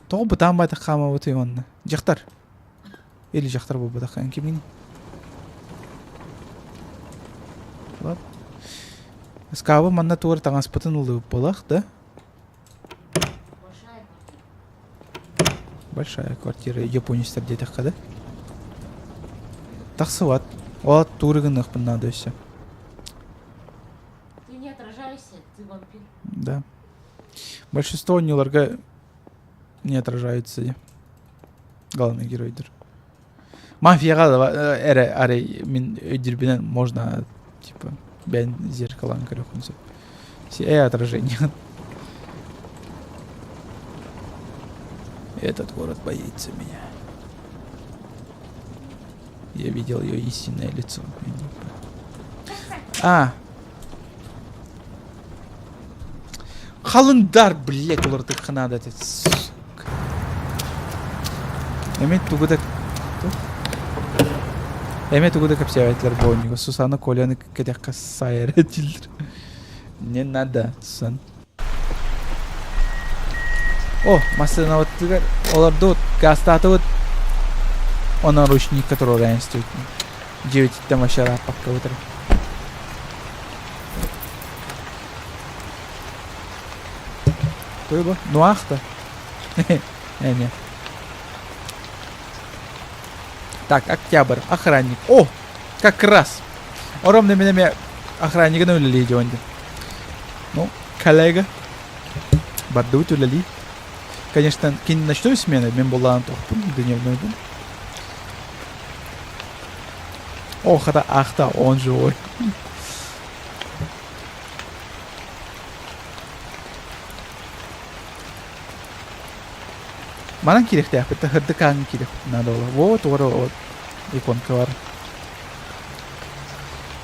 Тоҕо бытаан байтах хаамабытый онно? Дьахтар. Или дьахтар буолбатах кимин? Ладно. Ыскаабы манна тугар таҥаспытын ыллыбыт буолах, да? Большая квартира. Большая квартира японецтар диэтэххэ да? Тахсыбат. Ол тугу гыныахпын наада өссө. Ты не отражаешься, ты вампир. Да. Большинство ньюларга не отражаются. Главный геройдар. Мафияҕа эрэ арай мин өйдүүрбүнэн можно типа бэйэн зеркалаан көрүөххүн сөп. Э отражение. Этот город боится меня. Я видел ее истинное лицо. А. Халындар, блядь, уларытыахха наада этэ. Сука. Эмиэ тугу да Эмиэ тугу да кэпсээбэтилэр буонньуга. Сусана Коляны кэтэххэ саайар этилэр. Не надо, Сусан. О, массыынабытыгар олордубут, гаастаатыбыт. Онон ручникка туруоран истибит. Дьиэбититтэн вообще ырааппакка бытар. Туйба? Нуахта. Не-не. Так, октябрь. Охранник. О, как раз. Оромна менеме охраннигын үлэлии дьон. Ну, коллега. Бардыбыт үлэлии. Конечно, кин ночной смены, мен булаан тохпун, дневной бун. О, хата ахта, он живой. Манан киириэхтээхпит да сырдык ааҥҥа киириэхпит наада буолла. Вот уора вот иконка бар.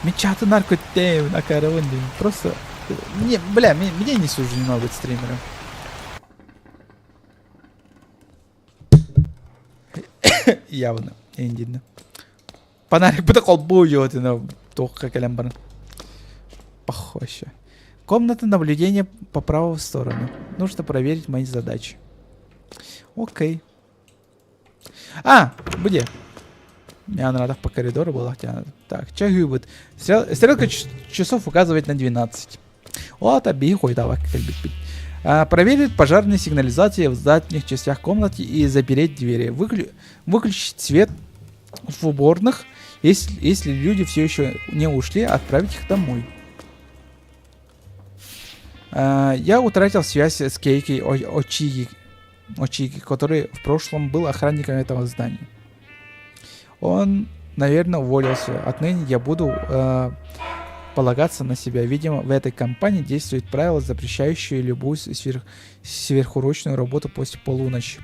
Мин чатынар көттөйөбүн акаарыбын диэн. Просто мне, бля, мне, мне не суждено быть стримером. Явно, эндинна. Фонарик холбуу йотина туохха кэлэн баран. Похоже. Комната наблюдения по правую сторону. Нужно проверить мои задачи. Окей. А, где? Мне надо по коридору было. Так, чагыбыт. Стрелка часов указывает на 12. Вот, обихуй, давай, Проверить пожарные сигнализации в задних частях комнаты и запереть двери. Выключить свет в уборных. Если люди все еще не ушли, отправить их домой. Я утратил связь с Кейки Очиги, Очиги, который в прошлом был охранником этого здания. Он, наверное, уволился. Отныне я буду полагаться на себя. Видимо, в этой компании действует правило, запрещающее любую сверхурочную работу после полуночи.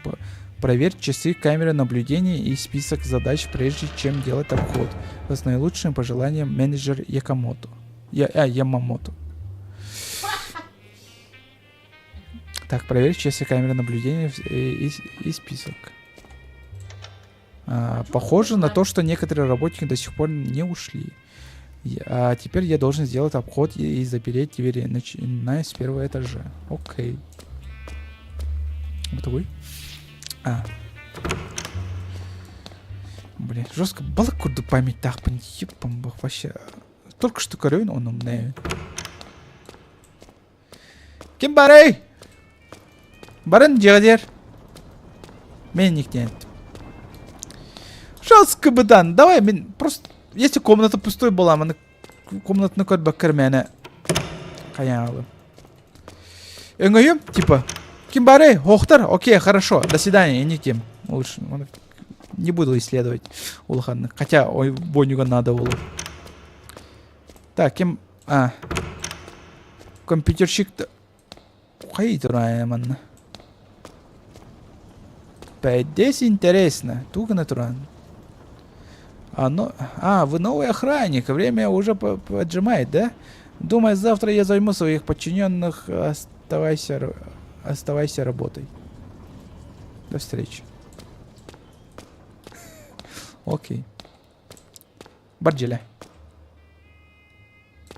Проверь часы, камеры наблюдения и список задач, прежде чем делать обход. С наилучшим пожеланием менеджер Якамото. Ямамото. Так, проверь часы камеры наблюдения и список. Похоже на то, что некоторые работники до сих пор не ушли. А теперь я должен сделать обход и запереть двери, начиная с первого этажа. Окей. Вот такой. А. Блин, жестко. Балык курдук память еппам вообще. Только что көрөйүн онум не. Ким баарый? Барын дьиэҕитигэр. Мен никтен. Жестко быдан. Давай, мен просто... Если комната пустой была, маны комнатаны көрбөккөр мээнэ хайаалы. Өҥөйүм, типа, ким баарый? Охтар? Окей, хорошо. До свидания, никем. Лучше не буду исследовать улаханнык. Хотя, ой, Бонюга надо было. Так, ким... А. Компьютерщик... Хайы манна. Здесь интересно. Туга туран. А, но... а, вы новый охранник. Время уже поджимает, да? Думаю, завтра я займу своих подчиненных. Оставайся, оставайся работой. До встречи. Окей. Бар дьиэлээ.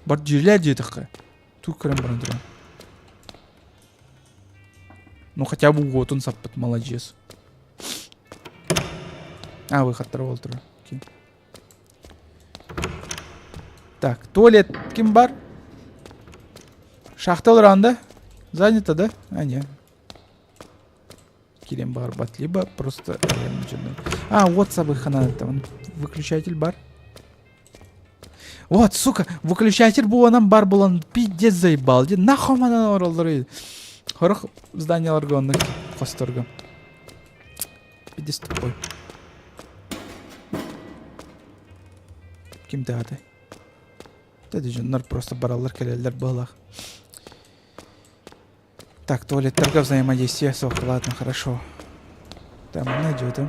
Бар дьиэлээ диэтэххэ. Тугу көрөн баран туран. Ну хотя бы уотун саппыт, молодец. А, выход ол турар. Окей. Так, туалет ким баар? Шахта да? Занято, да? А, нет. Кирем баар либо просто А, вот сабыхана там выключатель баар. Вот, сука, выключатель буолан баар буолан пиздец заебал. Дии нахуй манан оҥороллор. Сорох зданияларга оннук хосторго. Пиздец тупой. Ким даҕаны. Дьоннор просто бараллар кэлэллэр быһыылаах. Так, туалеттарга взаимодействие суох, ладно, хорошо. Там найдет.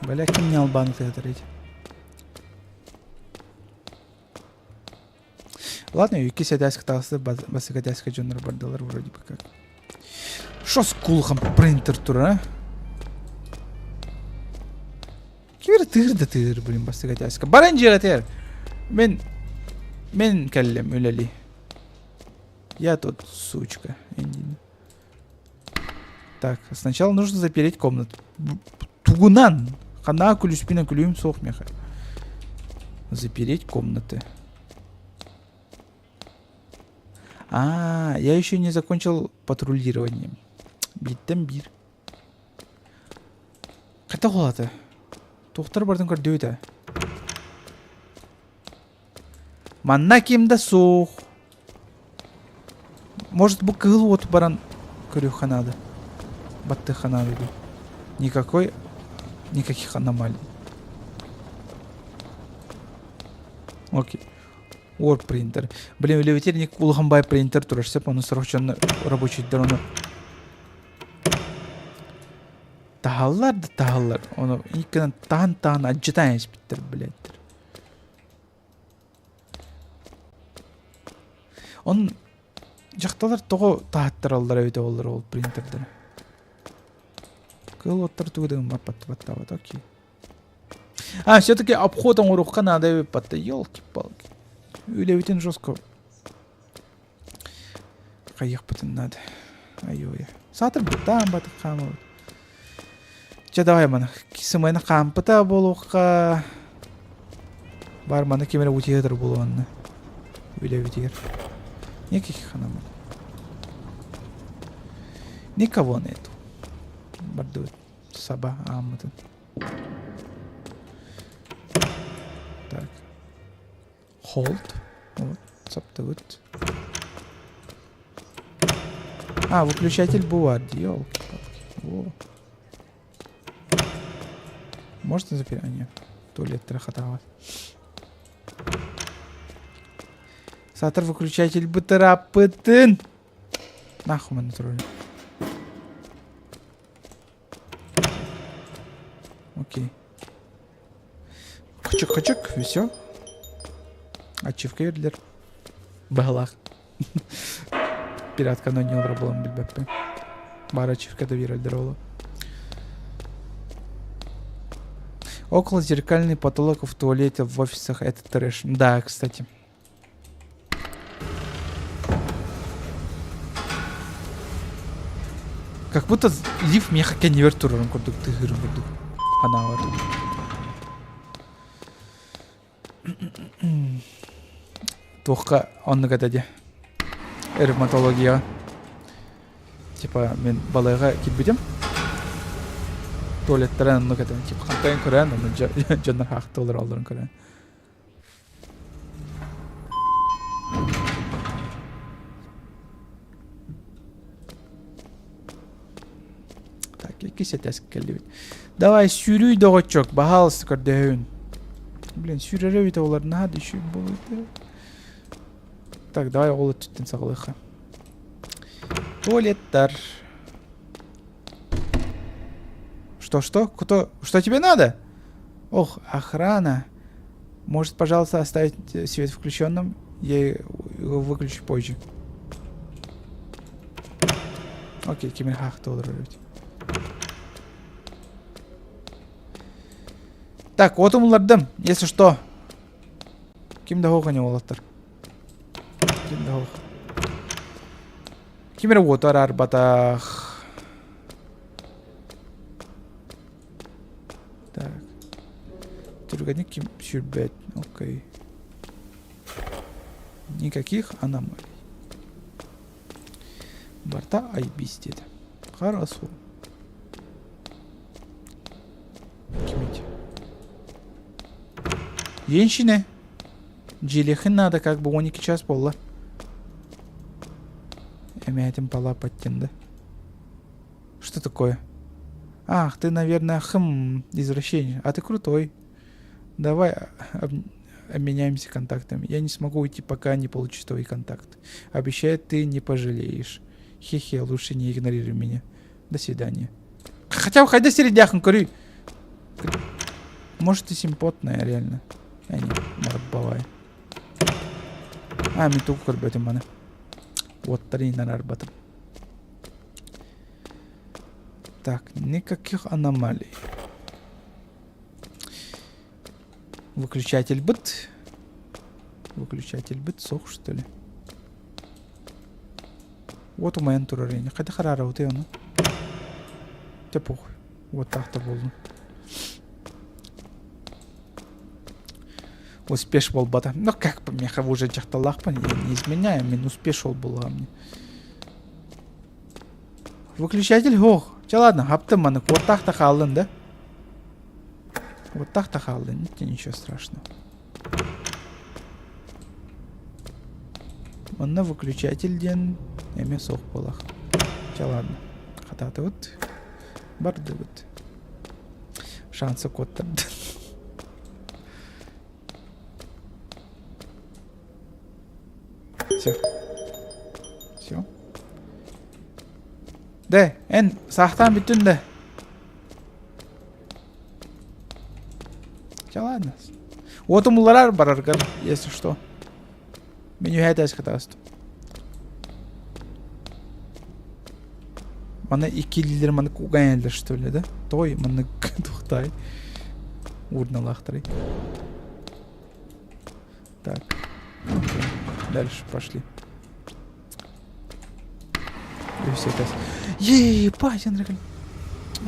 Бля, ким не албан тыатар Ладно, иккис этээскэ таҕыста бастакы этээскэ дьоннор бардылар вроде бы как. Шо с кулхам принтер турар, а? Ким тыыр да тыыр, блин, бастакы этээскэ. Баран дьиэҕитигэр. Мин мин кэллим үлэлии. Я тут, сучка. Так, сначала нужно запереть комнату. Тугунан! Хана күлүүспүнэн күлүүһүм суох миэхэ. Запереть комнаты. А, я еще не закончил патрулирование. Бииртэн биир. Хата холата. Туохтар бардын көрдүбүт Манна ким да суох. Может бу кыһыл уоту баран көрүөххэ наада. Баттыахха наада дуу. Никакой, никаких аномалий. Окей. Word принтер. Блин, үлэбитигэр улахан бай принтер турар сөп, ону сорох дьон рабочийдар ону таһаллар да таһаллар. Ону иккинэн таһан-таһан алдьатан испиттэр, блядь. Он дьахталар тоҕо таһаттараллар эбитэ буоллар ол принтердары. Кыыл оттор тугу да гыммаппат окей. А, все-таки обход оҥоруохха наада эбит батта, елки-палки. Үлэбитин жестко хайыахпытын наада. Айой. Саатар бытаан батык хаамабыт. Чэ давай маны сымыйаны хаампыта буолуохха. Бар маны ким эрэ утуйа буолуонна. Үлэбитигэр. Никаких аномалий. Никого нету. Бардыбыт. Саба ааммытын. Так. Hold. Вот, саптыбыт. А, выключатель бывает, елки-палки. Во. Можно запереть? А, нет. Туалет хатаҕа. Саатар выключатель бытыраппытын! Нахуй манна турар. Окей. Хачык-хачык, все. Ачивка бердилэр. Баһылаах. Пиратканы оонньуулара буолан билбэппин. Баар ачивка да биэрэллэр ол. Около зеркальный потолок в туалете в офисах это трэш. Да, кстати. Как будто лифт миэхэ кэннибэр турарын курдук тыһыырын курдук ханаабар. Туохха оннук этэ дии. Ревматологияҕа. Типа мин балыыһаҕа киирбитим. Туалеттара оннук этэ. Типа хантайын көрөн, онно дьоннор хаахта олороллорун көрөн. Так, иккис этээс кэллибит. Давай, сүүрүй доҕоччуок, баһаалыста көрдөһөбүн. Блин, сүүрэрэ эбитэ олор наһаа да үчүгэй буолуо Так, давай ол өттүттэн саҕалыахха. Туалеттар. Что-что? Кто? Что тебе надо? Ох, охрана. Может, пожалуйста, оставить э, свет включенным? Я его выключу позже. Окей, кимир хаахта олорор эбит. Так, уотум улардым, если что. Ким да хоох уолаттар. Ким да хоох. Ким эрэ уоту араарбатах. Так. Түргэник ким сүүрбэт. Окей. Никаких аномалий. Барта айбис диэтэ. Хорошо. Кимить. Женщины. Дьиэлиэххин надо как бы 12 час буолла. Эмээтин палапаттин да. Что такое? Ах, ты, наверное, хм, извращенец. А ты крутой. Давай об, обменяемся контактами. Я не смогу уйти, пока не получу твои контакты. Обещаю, ты не пожалеешь. Хе-хе, лучше не игнорируй меня. До свидания. Хотя хайда сирэйдээххин көрүй. Может, ты симпотная, реально. А не, бавай. А, мин тугу көрбөтүм маны. Уоттарынан арбатым. Так, никаких аномалий. Выключатель быт. Выключатель быт, сох, что ли? Вот умайан турар ини. Хайда хараарабытый ону? Те похуй. Вот так-то буоллун. Успеш буолбата. Ну как бы миэхэ уже дьахталлаахпын, я не изменяю, мин успеш ол буоллаҕым дии. Выключатель һуох. Чэ ладно, хаптым маны куоттаах да хааллын да. Куоттаах да хааллын, ничего страшного. Манна выключатель диэн эмиэ суох буолах. Чэ ладно, хатаатыбыт, бардыбыт. Шансы куоттарды. Все. Все. Де, эн саахтаан бүттүн да. Чэ ладно. Уотум уларар бараргар, если что. Мен үһээ этээс кытаастым. Маны икки илиилэр маны кугаялар что ли, да? Той маны тухтай. Урналаахтарый. Так. Окей. Дальше пошли. И все это. Ебать, Андрей.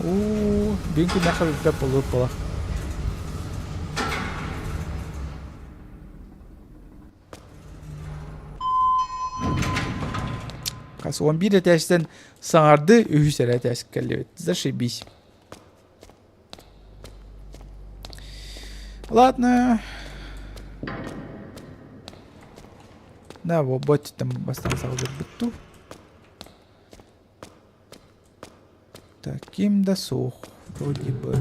О, бинку нахуй полах. Хас 11 этээстэн саҥарды үһүс эрэ этээс кэллибит. Зашибись. Ладно. Да, вот там бастан саҕалырбыт Так, ким да суох, вроде бы.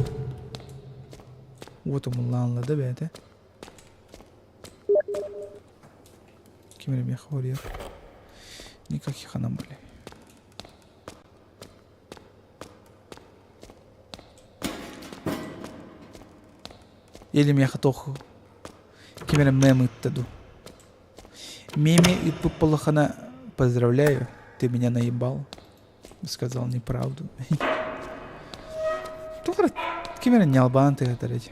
Вот умуллаанла да бэйэтэ. Ким эрэ миэхэ хоруйар. Никаких аномалий. Или миэхэ туох ким эрэ мем ыытта дуу. Меми ыыппыт буоллаххына поздравляю, ты меня наебал. Сказал неправду. Туох эрэ ким эрэ ньалбаан тыатар эти.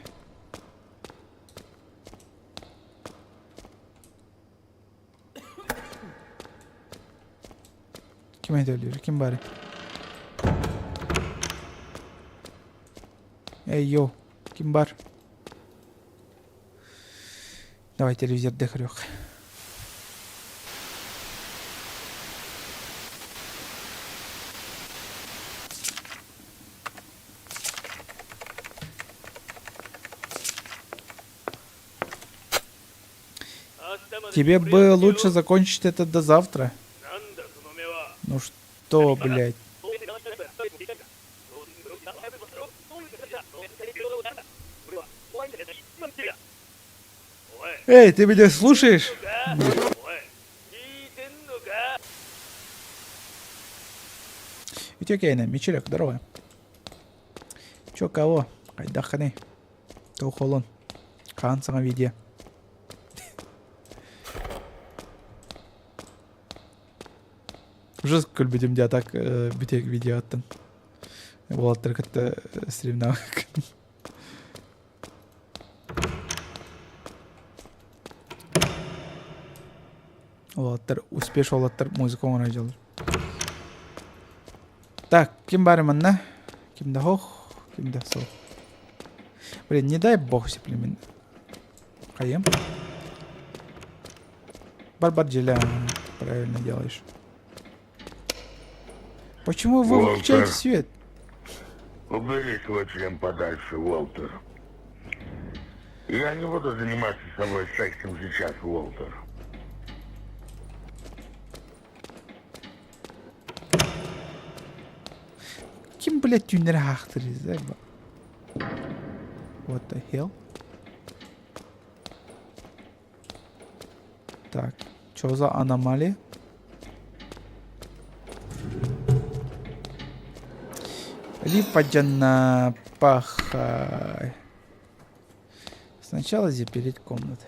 Ким айталыыр? Ким баарый? Эй, йоу, ким бар? Давай телевизорда көрүөх. Тебе бы лучше закончить это до завтра. Ну что, блядь? Эй, ты меня слушаешь? Үтүөкэйинэн, Мичилек, здорово. Чё, кого? Хайдаххыный? Тоох олун? Хаан саҥа видео. Уже күлбүтүм дии, а так бүтэк видеоттан. Уолаттары кытта стримнаабаккын. Уолаттар успеш уолаттар музыка оҥоро дьаллар. Так, ким баар манна? Ким да хох, ким да суох. Блин, не дай бог сеплемин. Хайым. Бар-бар правильно делаешь. Почему вы выключаете Уолтер, свет? убери свой член подальше, Уолтер. Я не буду заниматься с тобой сексом сейчас, Уолтер. Ким, блядь, түүннэри хаахтырыз What the hell? Так, что за аномалия? Липа пахай. Сначала запереть комнаты.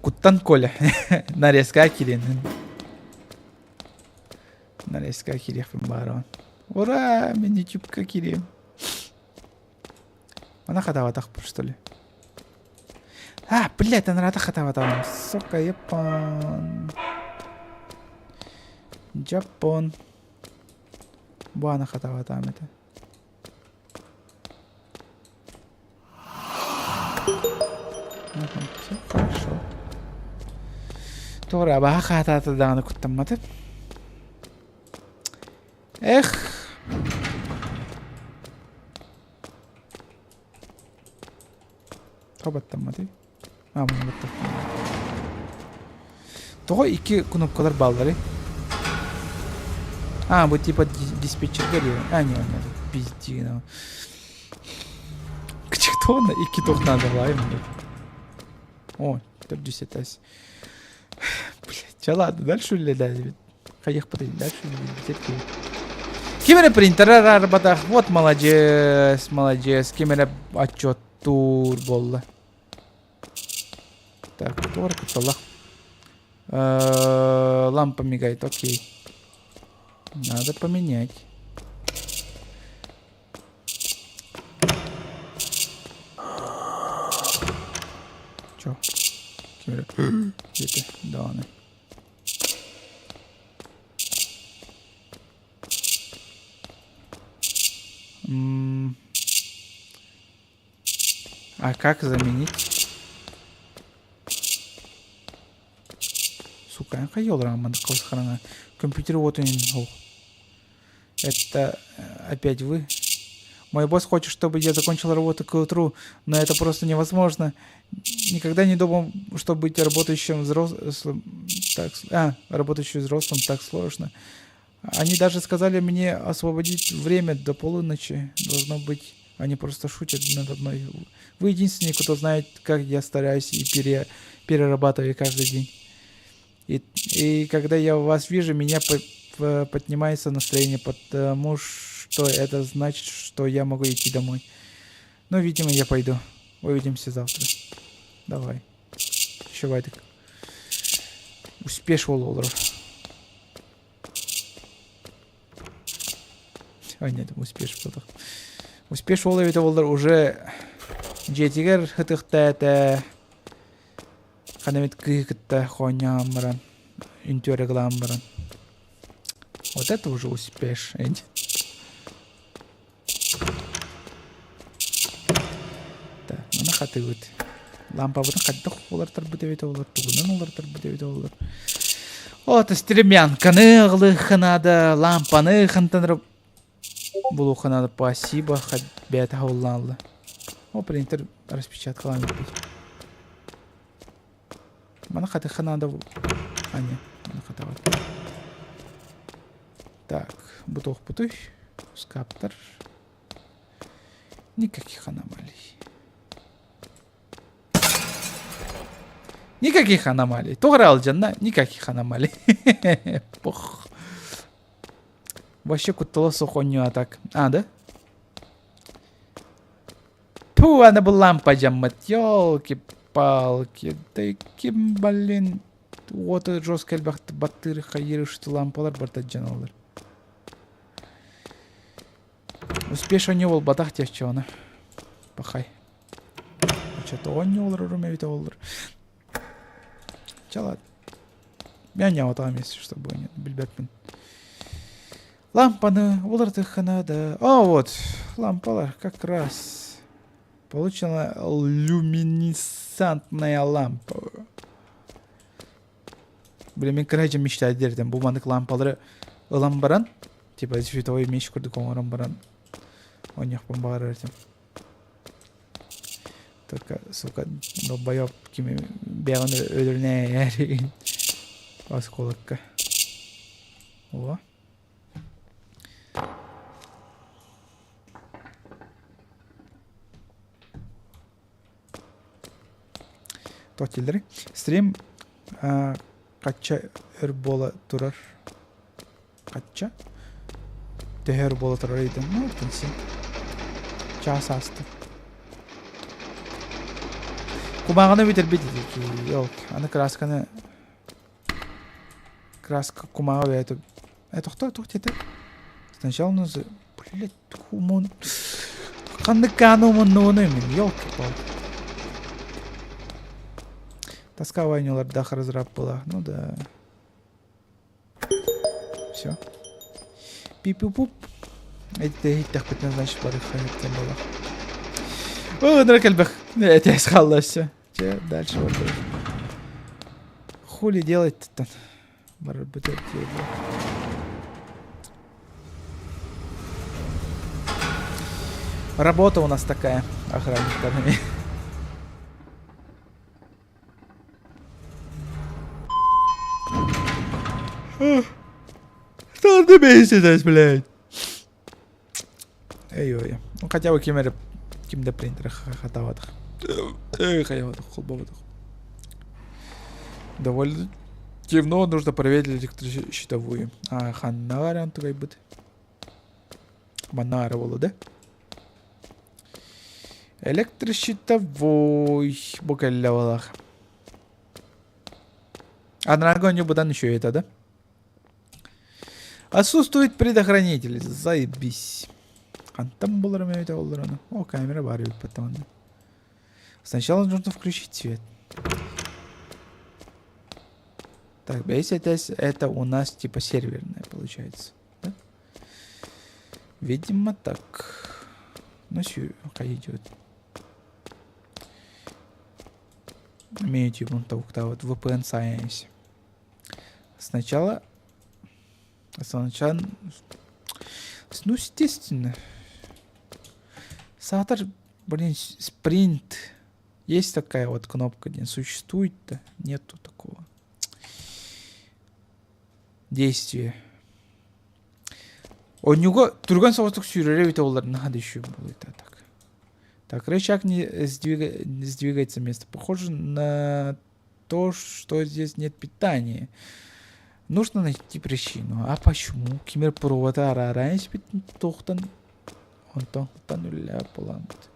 Куттан Коля. Нарезка киирин. Нарезка киириэхпин баарабын. Ура! Мин ютубка киириэм. Мана хатаабатахпын что ли? А, блядь, анарата хатаабатаҕым. Сука, япон. Жапон. Бу аны хатаабатаҕым этэ. Все хорошо. Тоҕо абаһа хаатаата даҕаны куттамматым. Эх! Тоҕо баттамматый? А, муну баттах. Тоҕо икки кнопкалар баалларый? А, бу типа диспетчергэ диэн. А, не, не, пиздина. Кто икки туох наадалаайым О, төрдүс этээс. Блядь, чэ ладно, дальше үлэлээбит. Хайыахпытый, дальше үлэлээбит киһи. Ким эрэ принтер арбатах, вот молодец, молодец, ким эрэ отчеттуур буолла. Так, туора кутталлах. Лампа мигает, окей. Надо поменять. Чё? Где-то, да, она. А как заменить? Сука, хайолар хараҥа. Компьютер вот он. Это опять вы? Мой босс хочет, чтобы я закончил работу к утру, но это просто невозможно. Никогда не думал, что быть работающим взрослым так, работающим взрослым так сложно. Они даже сказали мне освободить время до полуночи. Должно быть, они просто шутят надо мной. Вы единственный, кто знает, как я стараюсь и перерабатываю каждый день. И когда я вас вижу, меня поднимается настроение, потому что это значит, что я могу идти домой. Ну, видимо, я пойду. Увидимся завтра. Давай. Еще вайтик. Успеш олоров. Ой, нет, успеш буолуох. Успеш ол эбитэ буоллар уже дьиэтигэр ытыхта ханна эмит кыыһы кытта хоонньоон баран, үнтүөрэ гылаан баран. Вот это уже успеш. Так, маны хатыыбыт. Лампабытын хайдах уларытарбыт эбитэ буоллар, тугунан уларытарбыт эбитэ буоллар. Вот стремянканы ылыахха наада, лампаны хантан булуохха наада. Спасибо, бэйэтэ хабыллаан О, принтер распечаткалаан бүппүт. Маны хатыахха наада. А, не, маны хатабат. Так, бу туохпутуй? Скаптор. Никаких аномалий. Никаких аномалий. Тоҕо эрэ алдьанна, никаких аномалий. Пох. Вообще куттала суох оонньуу так. А, да? Ту, аны бу лампа дьаммыт. Ёлки-палки. Да ким, блин, уота жестко элбэхтик баттыыр хайыыр что лампалар барыта дьаналлар. Успеш оонньуу буолбатах диэччи ону. Пахай. Что-то оонньуу олорорум эбитэ буоллар. Чэ ладно. Мен оонньообатаҕым если что билбэппин. Лампаны уларытыахха наада. О, вот, лампалар как раз. Получена люминесцентная лампа. Блин, мин кыра дьон мечтать диэртэн бу маннык лампалары ылан баран, типа световой меч курдук оҥорон баран оонньуохпун баҕарар этим. Только, сука, долбоеб кими бэйэҕин өлөрүнэ осколокка. О. Туох дииллэрий? Стрим хачча өр буола турар. Хачча? Төһө өр буола турар ыйытым. Ну, син. Чаас ааста. Кумааҕыны бүтэрбит ити. Аны красканы краска кумааҕы бэйэтэ тохтоо туох диэтэ сначала у нас блядь Умун ханнык ааны умуннубунуй мин елки-палки. Тоска оонньуулардаах разраб была. Ну да. Все. Пип-пуп. Эти иһиттэхпитинэ значит барыахха диэн буолар. Ынырык элбэх этээс хаалла өссө. Чэ, дальше вот. Хули делать-то? Барарбыт Работа у нас такая, охранниктарными. Что ты беситесь, блядь? Эй-ой. Ну, хотя бы ким эрэ ким да принтер хатаабатах. Хайабатах, холбоботах. Довольно темно, нужно проверить электрощитовую. А, ханна вариант тугайбыт. Манна буолла да? Электрощитовой бу кэллэ буолах. Анарга онньу быдан үчүгэй этэ да? Отсутствует предохранитель. Заебись. Хантан буларым эбитэ оллар ону. О, камера баар эбит потом. Сначала нужно включить свет. Так, BSTS это у нас типа серверная получается. Да? Видимо так. Ну, идет. Имеете вот VPN Science. Сначала... Сначала... Ну, естественно. Саатар, блин, спринт. Есть такая вот кнопка, не существует-то? Нету такого. Действие. Онньуга түргэн соҕустук сүүрэрэ эбитэ буоллар наһаа да үчүгэй буолуо этэ так. Так, рычаг не, сдвига, не сдвигается место. Похоже на то, что здесь нет питания. Нужно найти причину. А почему? Кимер провода арааран испитин туохтан онтон хутан үлэлээ буламмыт.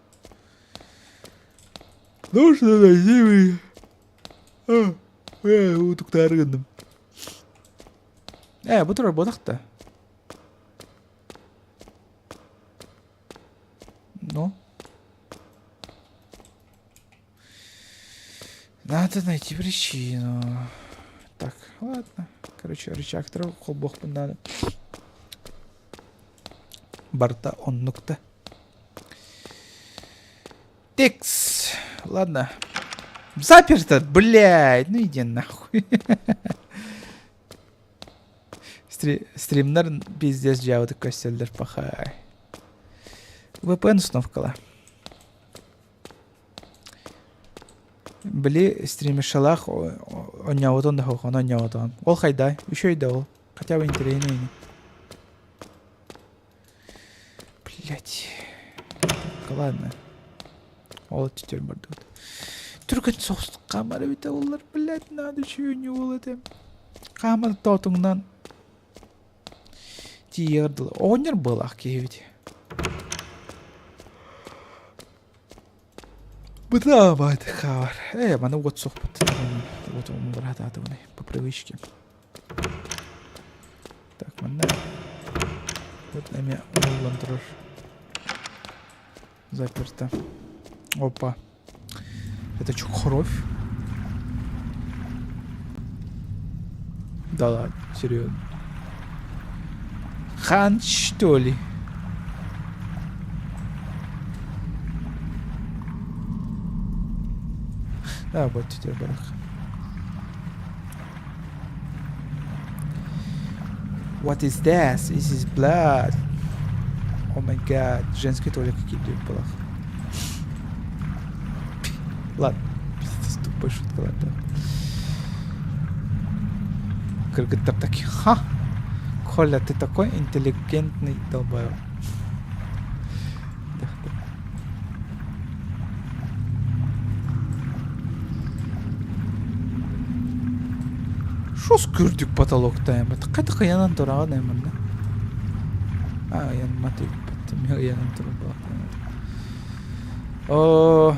Нужно найти утуктаары гынным. Э, бу турар буолах да. Ну? Надо найти причину. Так, ладно. Короче, рычагтары холбуохпун надо. Барта оннукта. Текс. Ладно. Заперто, блядь. Ну иди нахуй. Стримнар пиздец дьаабытык көстөллөр пахай. VPN установкала. Били стримишалаах онньообутун да суох, ону онньообутугун. Ол хайдай, үчүгэй да ол. Хотя бы интэриэһинэй ини. Блять. Так, ладно. Ол өттүтүгэр бардыбыт. Түргэн соҕус хаамар эбитэ буоллар, блядь, надо үчүгэй оонньуу этэ. Хаамар тоотуҥнан тиийэр дылы. Оҕонньор быалаах киһи эбит. Бытаабат хаар. Э, маны уот сохпут. Вот он брататывный по привычке. Так, манна. Вот эме уоллан турар. Заперто. Опа. Это что, кровь? Да ладно, серьезно. Хан, что ли? Да, вот теперь барах. What is this? This is blood. Oh my god. Женский туалет какие-то было. Ладно. Пиздец, тупая шутка, ладно. Кыргыттар такие, ха! Коля, ты такой интеллигентный долбоеб. Шос көрдүк потолокта эм. Қайта ыйанан тураҕын эм манна? А, ыйанмат эбиппит. Мен ыйанан турар О,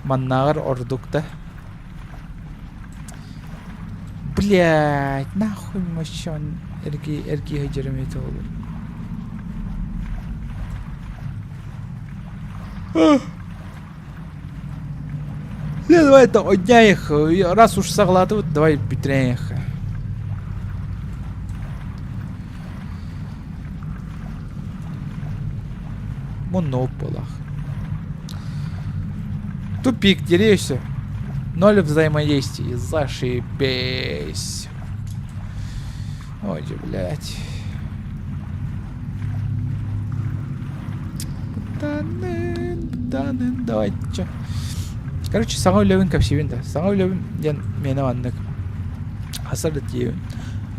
маннааҕар ордук да. Блядь, нахуй мощон эргий эргий сылдьарым этэ олор. Не, давай это одняих, раз уж саҕалаатыбыт, давай бүтүрээйэх. Муннук буолах. Тупик, деревься. Ноль взаимодействий. Зашибись. Ой, блядь. Бытанын, бытанын, давай, чё. Короче, саҥа үлэбин кэпсиибин да. Саҥа үлэбин диэн миэнэ маннык. Хасар да тиийэбин.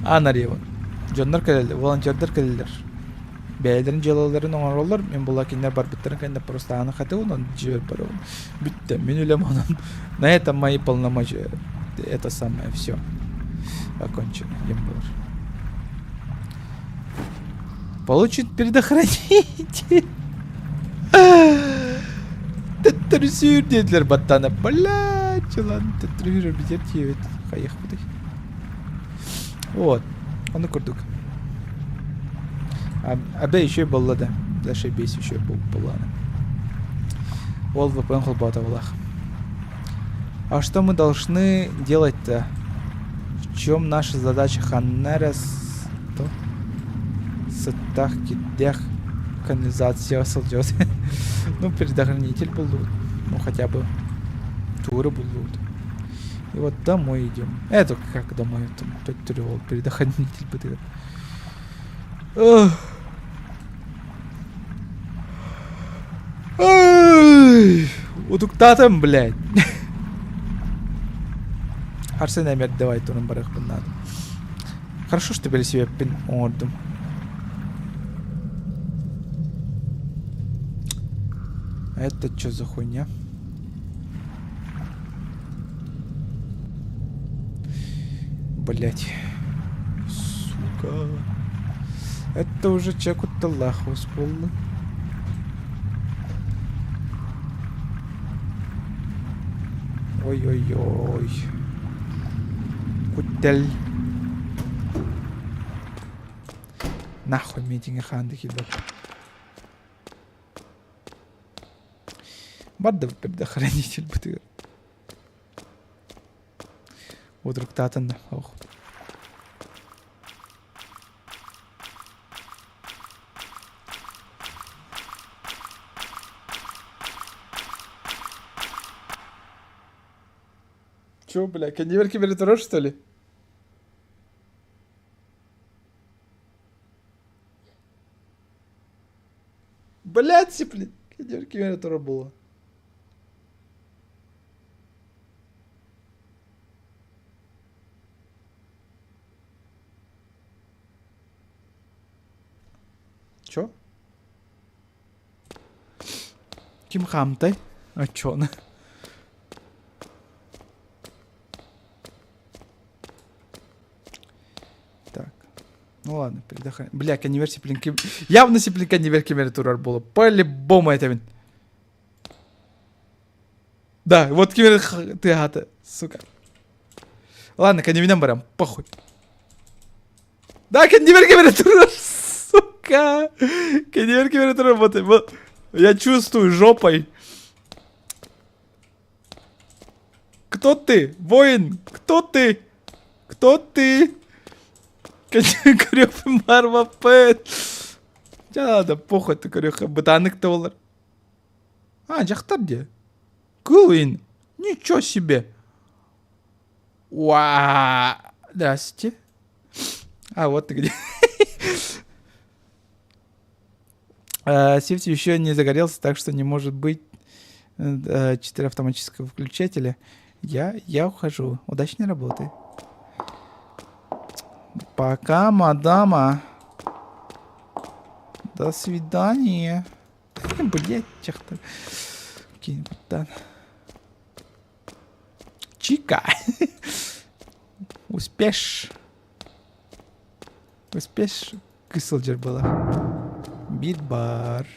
Аан арыйабын. Дьоннор кэлэллэр, волонтердар кэлэллэр. Бэйэлэрин дьыалаларын оҥороллор, мин була кинилэр барбыттарын кэннэ просто ааны хатыбын, он дьиэбэр барабын. Бүттэ, мин үлэм онон. На этом мои полномочия. Это самое все. Окончено. Диэн буолар. Получит предохранитель. Төттөрү сүүр диэтилэр баттаана. Блядь, ладно, төттөрү сүүрэр битэр тиэбит. Хайыахпытый. Вот. Ону курдук. Абэ еще буолла да. Зашибись еще буоллаана. Ол VPN холбоото булах. А что мы должны делать-то? В чем наша задача ханна то сыттах кирдэх канализация сылдьыбыт. Ну, предохранитель буллубут. Ну, хотя бы туры буллубут. И вот домой идем. Это как домой? Там төттөрү предохранитель бытыгар. Утуктаатым, блядь. Арсен эмэр давай туран барыахпын наада. Хорошо, что велосипедпин оҥордум. Это что за хуйня? Блять. Сука. Это уже чекутталлаах буолла. Ой-ой-ой. Куттэл. Нахуй митинги хаанды киирбэт. Барда предохранитель бытыгар. Утруктаатын да ох. Чё, бля, конвейер кибертеррор, что ли? Блядь, блин, конвейер кибертеррор было. Чё? Ким хаамтай? Оччону. Так. Ну ладно, передохай. Бля, конвейер сиплинки... Явно сиплин конвейер кемере турар буолла. По-любому это Да, вот кемере тыаһаата, сука. Ладно, конвейерден барам, похуй. Да, конвейер кемере турар, сука. Конвейер кемере турар, вот, вот. Я чувствую жопой. Кто ты? Воин? Кто ты? Кто ты? Көрүөх марваппыт. Дьэ да похуй ты көрүөх бытаанык да буолар. А, дьахтар дии. Кылын. Ничего себе. Уа. Здрасте. А, вот ты где. Сифти еще не загорелся, так что не может быть четыре автоматического выключателя. Я ухожу. Удачной работы. Пока, мадама. До свидания. Блять, чахта. Чика. Успешь. Успешь кысылдьар буолар. Биир баар.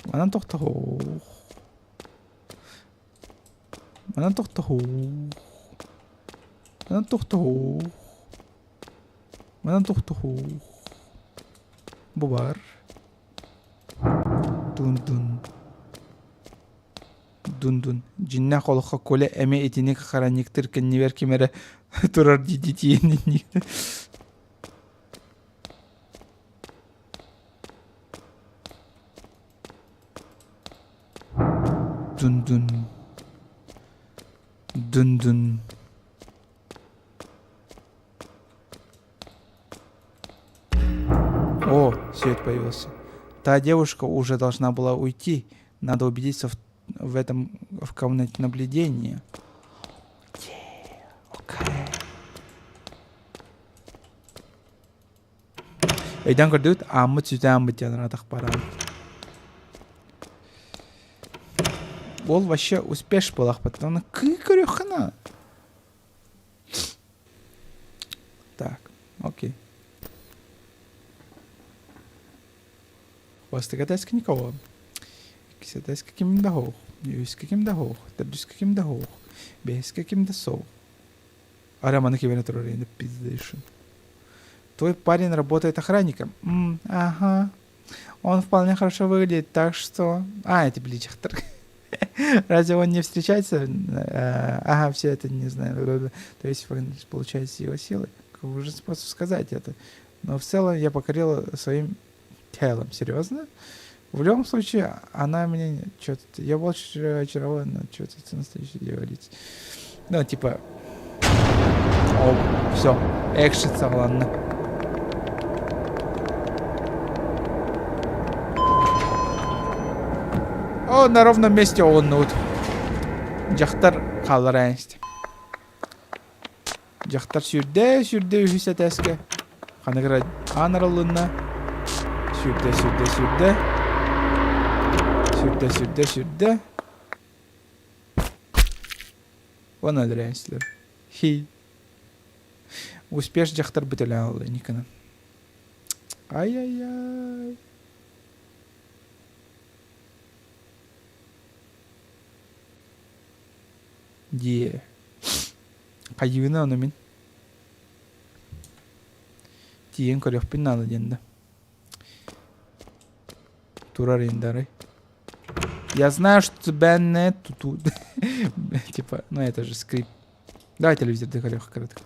Манан тохтоһуох. Манан тохтоһуох. Манан тохтоһуох. Манан тохтоһуох. Бу баар. Дун-дун. Дун-дун. Дьиннээх олоххо Коля эмиэ итинник харанньыктыыр кэннибэр ким эрэ турар дии тиийэн Дун-дун. Дун-дун. О, свет появился. Та девушка уже должна была уйти. Надо убедиться в, в этом в комнате наблюдения. Окей. Өйдөөн көрдүгүт, ааммыт сүтэ ааммыт диэн атах бараабыт. Ол вообще успеш буолахпыт. Оны кыы көрүөххэ Так, окей. Бастакы этээскэ никого. Иккис этээскэ ким да суох. Үһүскэ ким да суох. Төрдүскэ ким да суох. Бэһискэ ким да суох. Арай маны кибэнэ турар енді пиздейшин. Твой парень работает охранником. М, ага. Он вполне хорошо выглядит, так что... А, это бличахтер. Разве он не встречается? Э, ага, все это не знаю. То есть, получается, его силы. Какой же способ сказать это? Но в целом я покорила своим телом. Серьезно? В любом случае, она мне что-то... Я больше очарован, что-то это настоящее говорить. Ну, типа... О, все, экшн ладно. О, на ровном месте оҕуннубут. Дьахтар хааллара истэ. Дьахтар сүүрдэ, сүүрдэ үһүс этээскэ. Ханыгыра аан арыллынна. Сүүрдэ, сүүрдэ, сүүрдэ. Сүүрдэ, сүүрдэ, сүүрдэ. Уонна өлөрөн истилэр. Хи. Успеш дьахтар бүтэлээн ылла Никона. Ай-яй-яй. Дии. Хайыына ону мин. Тиийэн көрүөхпүн наада диэн да. Турар индары. Я знаю, что тебя не туту. Типа, ну это же скрип. Давай телевизор дыхалех коротко.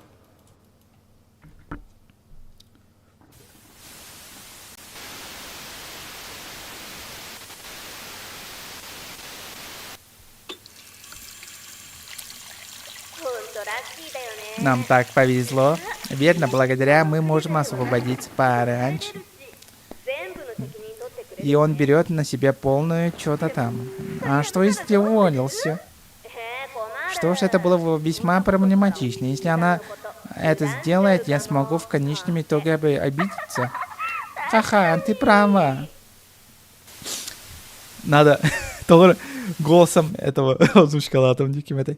Нам так повезло. Верно, благодаря мы можем освободиться пораньше. И он берет на себя полную что-то там. А что если уволился? Что ж, это было весьма проблематично. Если она это сделает, я смогу в конечном итоге обидеться. Ха-ха, ты права. Надо толору голосом этого озвучкалаатым дии ким этэй.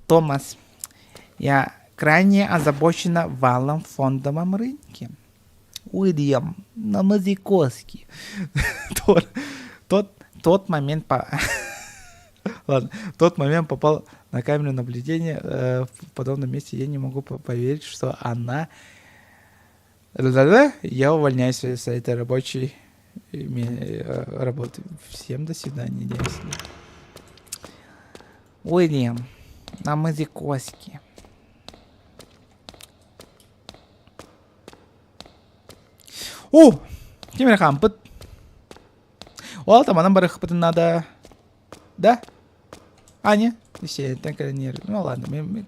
Томас, я крайне озабочена валом в фондовом рынке. Уильям, на Мазикоски. Тот, тот, тот момент по... Ладно, тот момент попал на камеру наблюдения э, в подобном месте. Я не могу поверить, что она... Я увольняюсь с этой рабочей э, работы. Всем до свидания, Денис. Уильям, на Мазикоски. О! Ким эрэ хаампыт. Ол таманан барыахпытын наада. Да? Аня? Сиэттэн кэлэн Ну ладно, мен,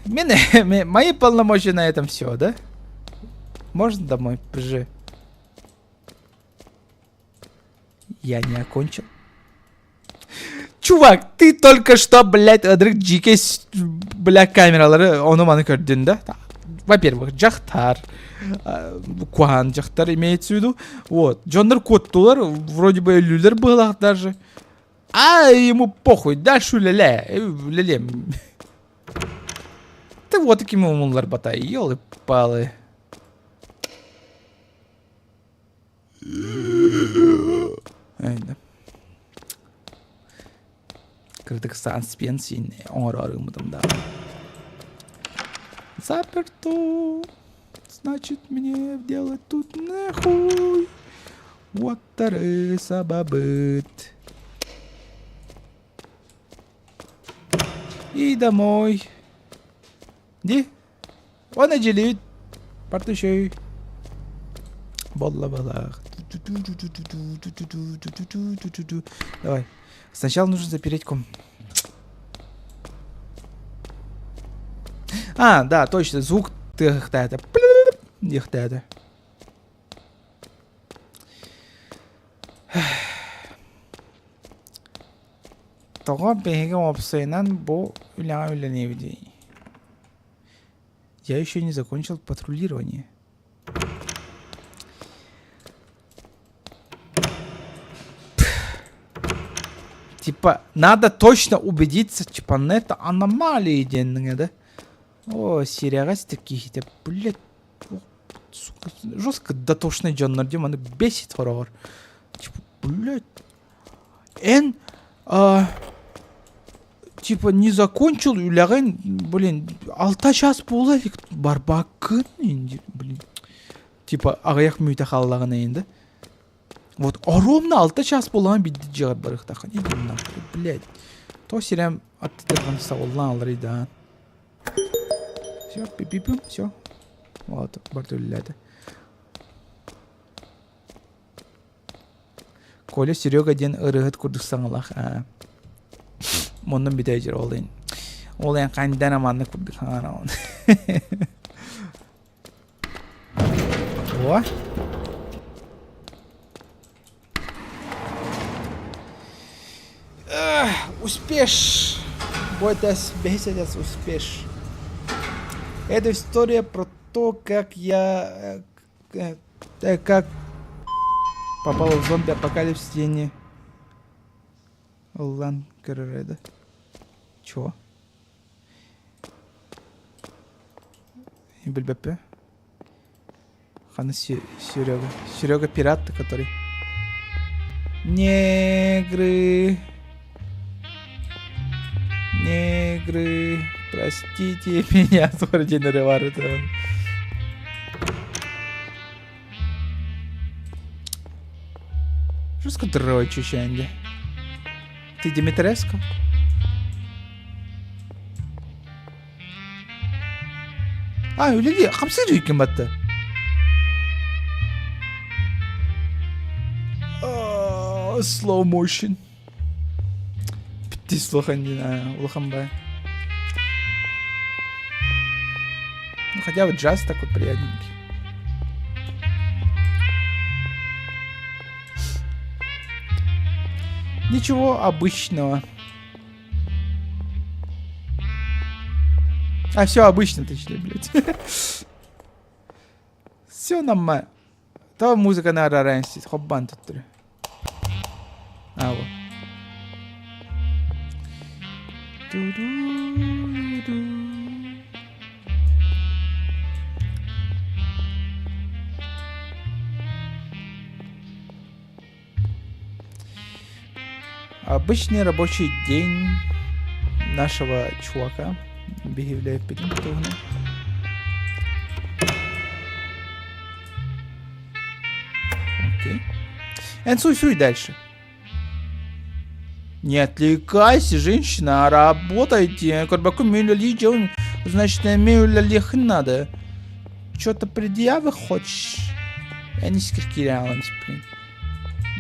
мен, мои полномочия на этом все, да? Можно домой? Пжи. Я не окончил. Чувак, ты только что, блядь, ынырык дьиикэй, бля, камералары ону-маны көрдүн да? Во-первых, дьахтар, куһаҕан дьахтар имеется в виду. Вот, дьоннор куоттулар, вроде бы өллүлэр быһылаах даже. А ему похуй, дальше үлэлээ, үлэлиэм. Ты вот таким умуллар батай, елы-палы. Кырдык саанспиэн оҥороору гыммытым да. Заперто. Значит, мне делать тут нехуй. Уоттары сабабыт. И домой. Ди. Уонна дьиэлиибит. Партышей. Болла балаах. Давай. Сначала нужно запереть ком. А, да, точно, звук тыахтаата. Диэхтаата. Тоҕо биһиги уопсайынан бу үлэҕэ үлэлиибитий? Я еще не закончил патрулирование. Типа, надо точно убедиться, типа, это аномалии диэнниҥэ да. О, сирэҕэс да киһитэ, блядь, сука, жестко дотошный дьоннор дии, маны бесит хороҕор. Типа, блядь, эн а, типа не закончил үлэҕин, блин, алта час буола илик барбаккын, блин. Типа аҕыйах мүнүүтэ хааллаҕына да. Вот ровно алта час буолан бидди дьиэҕэр барыахтааххын. Иди нахуй, блядь. То сирэм аттытырҕан саҕыллаан аларый да. Все, пи-пи-пим, все. Вот, барда үлэлээтэ. Коля Серега диэн ырыаһыт курдук саҥалаах. Муннун бүтэ дьир ол ин. Ол эн хайдан маннык курдук хаҥараҕын. О! Успеш! Бойтесь, беситесь, успеш. Это история про то, как я как попал в зомби-апокалипсис день ыллаан көрөр да. Чего? Билбэппэ. Хана Серега. Серега пират который. Негры. Негры. Простите меня, Жестко дрочишь, Энди. Ты Димитреско? А, үлэлии хамсыыр үккүн батта. Slow motion. Бүттүү слухан диэн улахан бай. Ну, хотя бы джаз такой приятненький. Ничего обычного. А, все обычно, точнее, блядь. Все нормально. То музыка на раньше, хоббан тут. А, вот. Обычный рабочий день нашего чувака. Биһиэбилээппитин туһунан. Окей. Эн суй-суй дальше. Не отвлекайся, женщина, а работайте. Көрбөккө мүлэлии значит, мүлэлиэхин надо. Что-то предъявы хочешь? Я не скиркирялась, блин.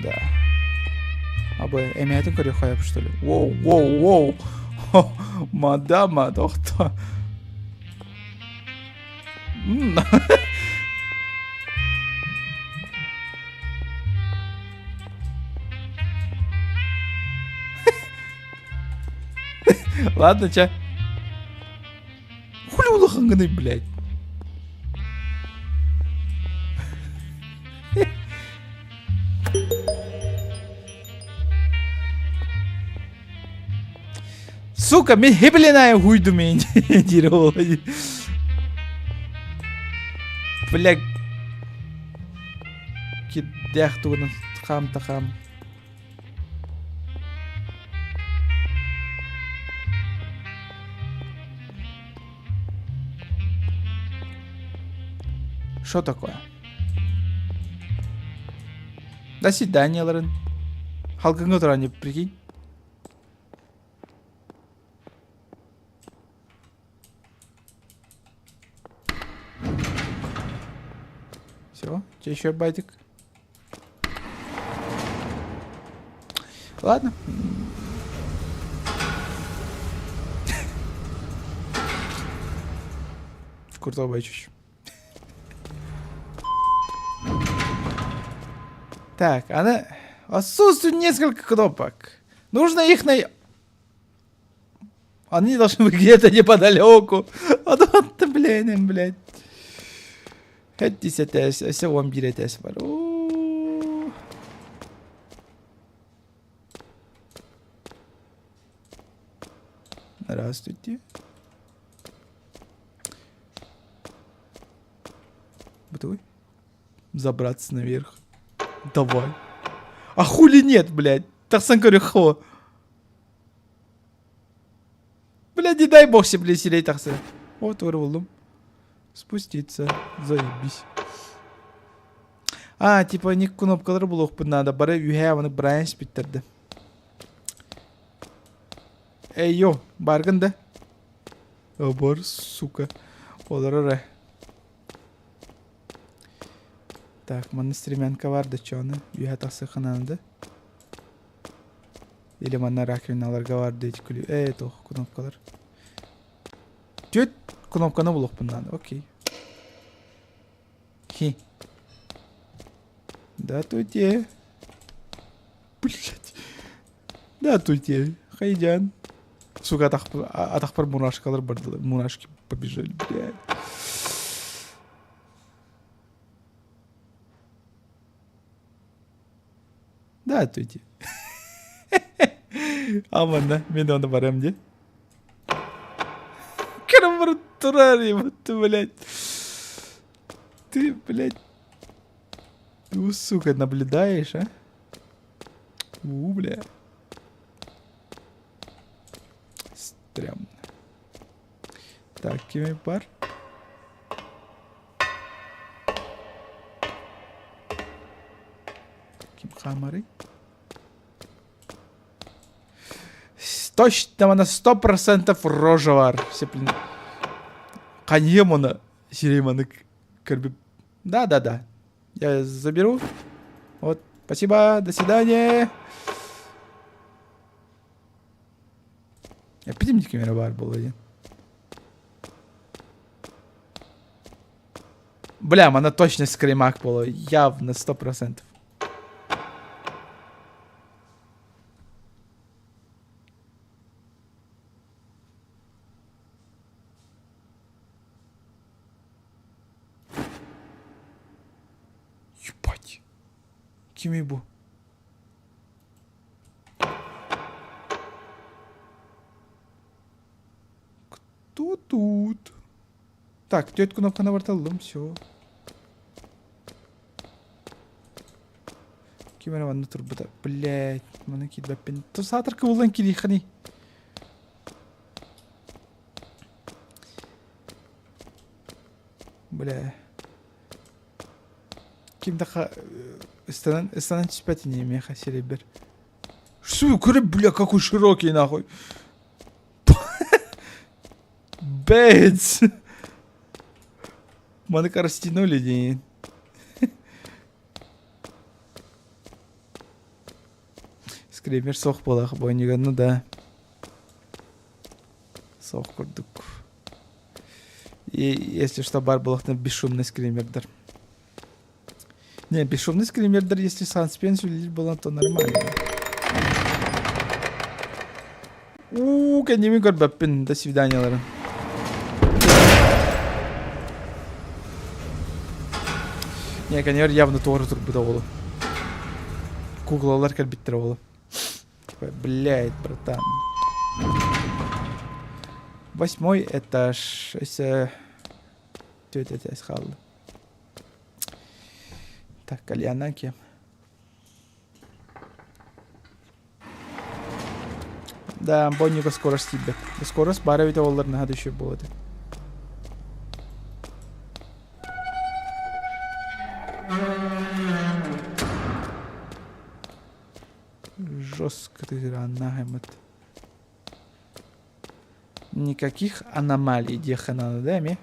Да. Абы эмээтин көрүөххэ что ли? Воу, воу, воу. Мадама, тохто. Ладно, чэ. Хули улахаҥҥыный, блядь? Сука, мин хиблинай хуйду мен диир ол. Бля, кирдээх тугунан хаам та хаам. Что такое? До свидания, Лорен. Халгыҥҥа туран прикинь. Все, тебе еще байтик. Ладно. Куртовай чуть. Так, она... Отсутствует несколько кнопок. Нужно их на... Они должны быть где-то неподалеку. А то, блин, блядь. Хэт этээс, өссө 11 этээс бар. Здравствуйте. Бытовой? Забраться наверх. Давай. А хули нет, блядь? Тахсан көрөххө. Блядь, не дай бог себе, блядь, сирэй тахса. Вот вырвалым. Спуститься. Заебись. А, типа, не кнопкалары булуохпун надо. Бары үһээ аны Брайан спиттерді. Эй, йо, баргын да? О, бар, сука. Олар эрэ. Так, манна стремянка бар да чоны. Үһэ тахсыахха наада. Или манна раковиналарга бар да эти Э, тоох кнопкалар. Түөрт кнопканы булуохпун наада. Окей. Хи. Да туте. Блять. Да туте. Хайдян. Сука, атахпар мурашкалар бардылар. Мурашки побежали, блядь. Да, туте. Аманна, мен оны барам де. Кырмыр турар, ебать, блядь. Ты, блядь, ну, сука, наблюдаешь, а? У, бля. Стрёмно. Так, кими пар? Ким хамары? Точно, на 100% рожа бар. Блин. Ханьем оны сирей көрбүп. Да, да, да. Я заберу. Вот, спасибо, до свидания. Эпидемик бар был один. Бля, она точно скримак была, явно, 100%. Ебать. Кимий бу? Кто тут? Так, түөрт кнопканы барталлым, все. Ким эрэ манна турбута. Блять, маны киирбэппин. Саатар кыбыллан киириэххиний. Бля. Ким да ыстанан ыстанан түспэт ини миэхэ сирэйбэр. Сука, бля, какой широкий нахуй. Бэц! Маны растянули дии. Скример суох буолах бойнуга, ну да. Суох курдук. И если что, бар буолахтан бесшумный скримердер. Не, бесшумный скримердер, если саспенс үлэлиир буолан, то нормально. Уу, кэннибин көрбөппүн. До свидания, Не, кэннибэр явно туора турбута уолу. Куклалар кэлбиттэр уолу. Типа, блядь, братан. Восьмой этаж. Өссө түөрт этээс хаалла. Так, кальяннан кем? Да, Боннига скорость тиийбэт. Скорость баара эбитэ буоллар наһаа да үчүгэй буолуо этэ. Жестко тыгырааннаах Никаких аномалий диэххэ наада да эмиэ?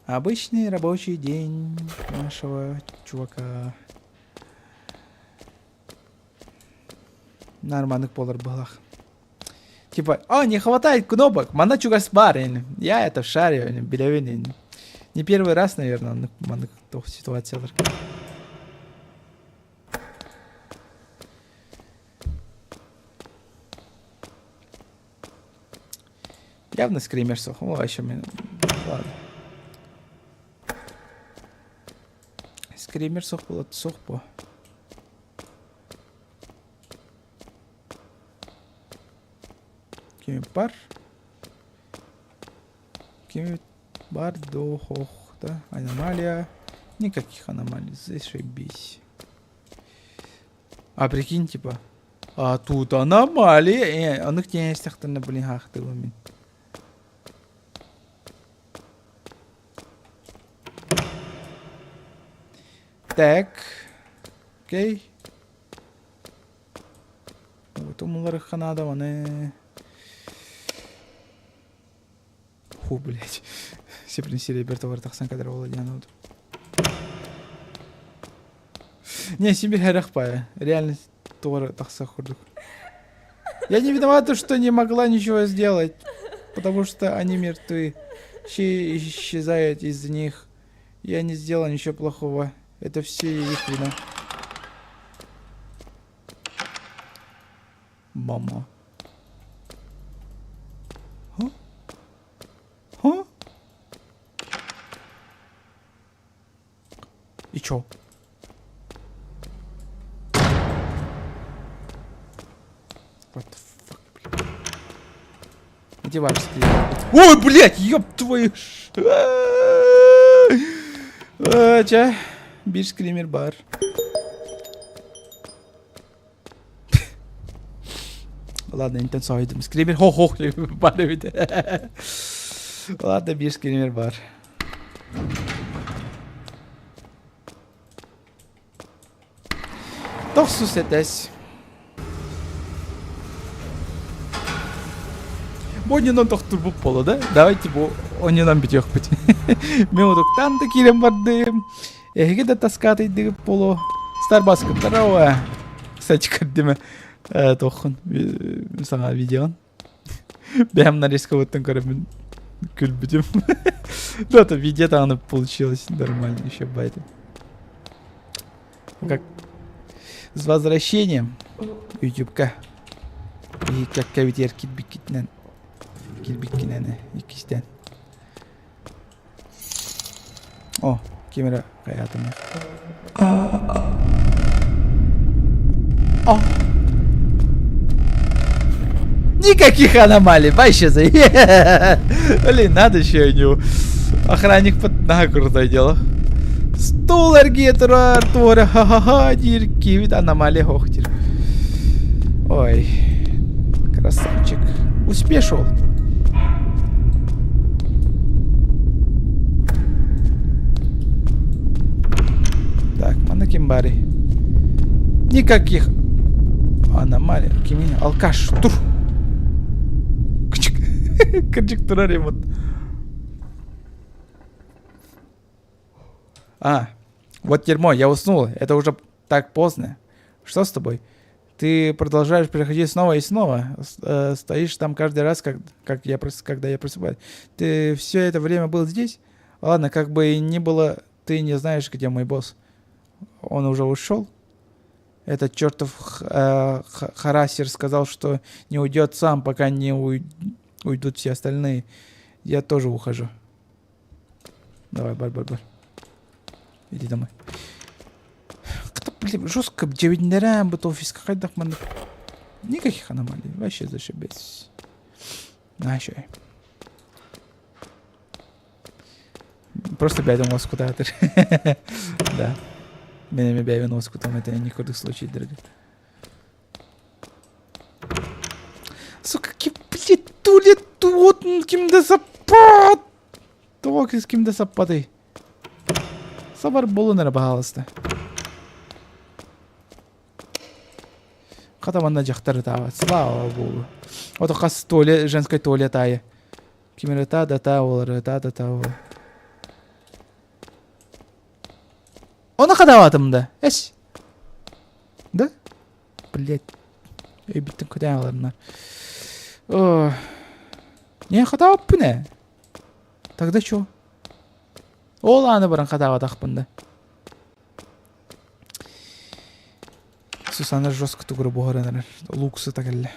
Обычный рабочий день нашего чувака. Нормальных буолар быһылаах. Типа, а, не хватает кнопок, манна чугас баар ини. Я это шарю, ини, билэбин ини. Не первый раз, наверное, оннук маннык туох ситуациялар. Явно скример суох. О, еще мен... Ладно. Скример суох буолат суох буо. Ким бар? Ким бар до хох, да? Аномалия. Никаких аномалий. Зашибись. А прикинь, типа, а тут аномалия. Э, онук тиэйэстэхтэринэ, блин, хаахтыыбын мин. Так. Окей. Тумулларыхха наада маны. Ху, блядь. Сиплин серебер товар тахсан кадр буола диэн вот. Не, Сибирь хэрэх пая. Реально товар тахса курдук. Я не виновата, что не могла ничего сделать, потому что они мертвы. Щи исчезают из них. Я не сделала ничего плохого. Это все их вина. Мама. А? А? И чё? What the fuck, блядь? Где ваш скрин? Ой, блядь, ёб твою ж. Чэ, биир скример бар. Ладно, интен соһуйдум. Скример хо-хо бар эбит. Ладно, биир скример бар. Тохсус этэс. Бу онньонон тохтурбут буолла да? Давайте бу онньонон бүтүөхпүт. Мен утуктан да киирэн бардым. Эһиги да таскаатыйдыгыт буолуо. Старбаска здорово. Кстати, көрдүм туоххун саҥа видеон. Бэйэм нарезкабыттан көрөммүн күлбүтүм. Ну, это видео там получилось нормально еще байты. Как с возвращением ютубка и как кэбитиэр килбиккитинэн килбиккинэн иккистэн О, ким эрэ хайаатым О! Никаких аномалий, вообще за... Блин, надо еще у Охранник под... На, крутое дело. Стул эргиэ турар, ха-ха-ха, диир киһибит аномалия суох диир. Ой, красавчик. Успешил. Так, манна ким баарый? Никаких аномалий. Кими? Алкаш, тур. Кырдьык турар ему. А, вот дерьмо, я уснул. Это уже так поздно. Что с тобой? Ты продолжаешь приходить снова и снова. Стоишь там каждый раз, как, как я, когда я просыпаюсь. Ты все это время был здесь? Ладно, как бы ни было, ты не знаешь, где мой босс. Он уже ушел? Этот чертов э, харассер сказал, что не уйдет сам, пока не уйдут все остальные. Я тоже ухожу. Давай, бар, бар, бар. Иди домой. Блин, жестко дьэбиннэрэ бу офиска хайдах маннык никаких аномалий вообще зашибись Наша. Просто бэйэтин уоскутаатыр. Да. Мин эмиэ бэйэбин уоскутам это не курдук случай дорогой. Сука, блядь, туалет вот ким да саппат. Тоҕо ким да саппатый? Сабар буолун эрэ баһаалыста. Хата манна дьахтар ытаабат. Слава богу. Ото хас туалет, женскай туалет аайы. Ким эрэ ытаа да ытаа буолар, ытаа да ытаа буолар. Ону хатаабатым да. Эс. Да? Блять. Өйбүттэн көтөөн аларынар. Не хатаабыппын ээ. Тогда чё? Ол ааны баран хатаабатахпын да. Сусана жестко тугура буһаран эрэр. Лук сыта кэллэ.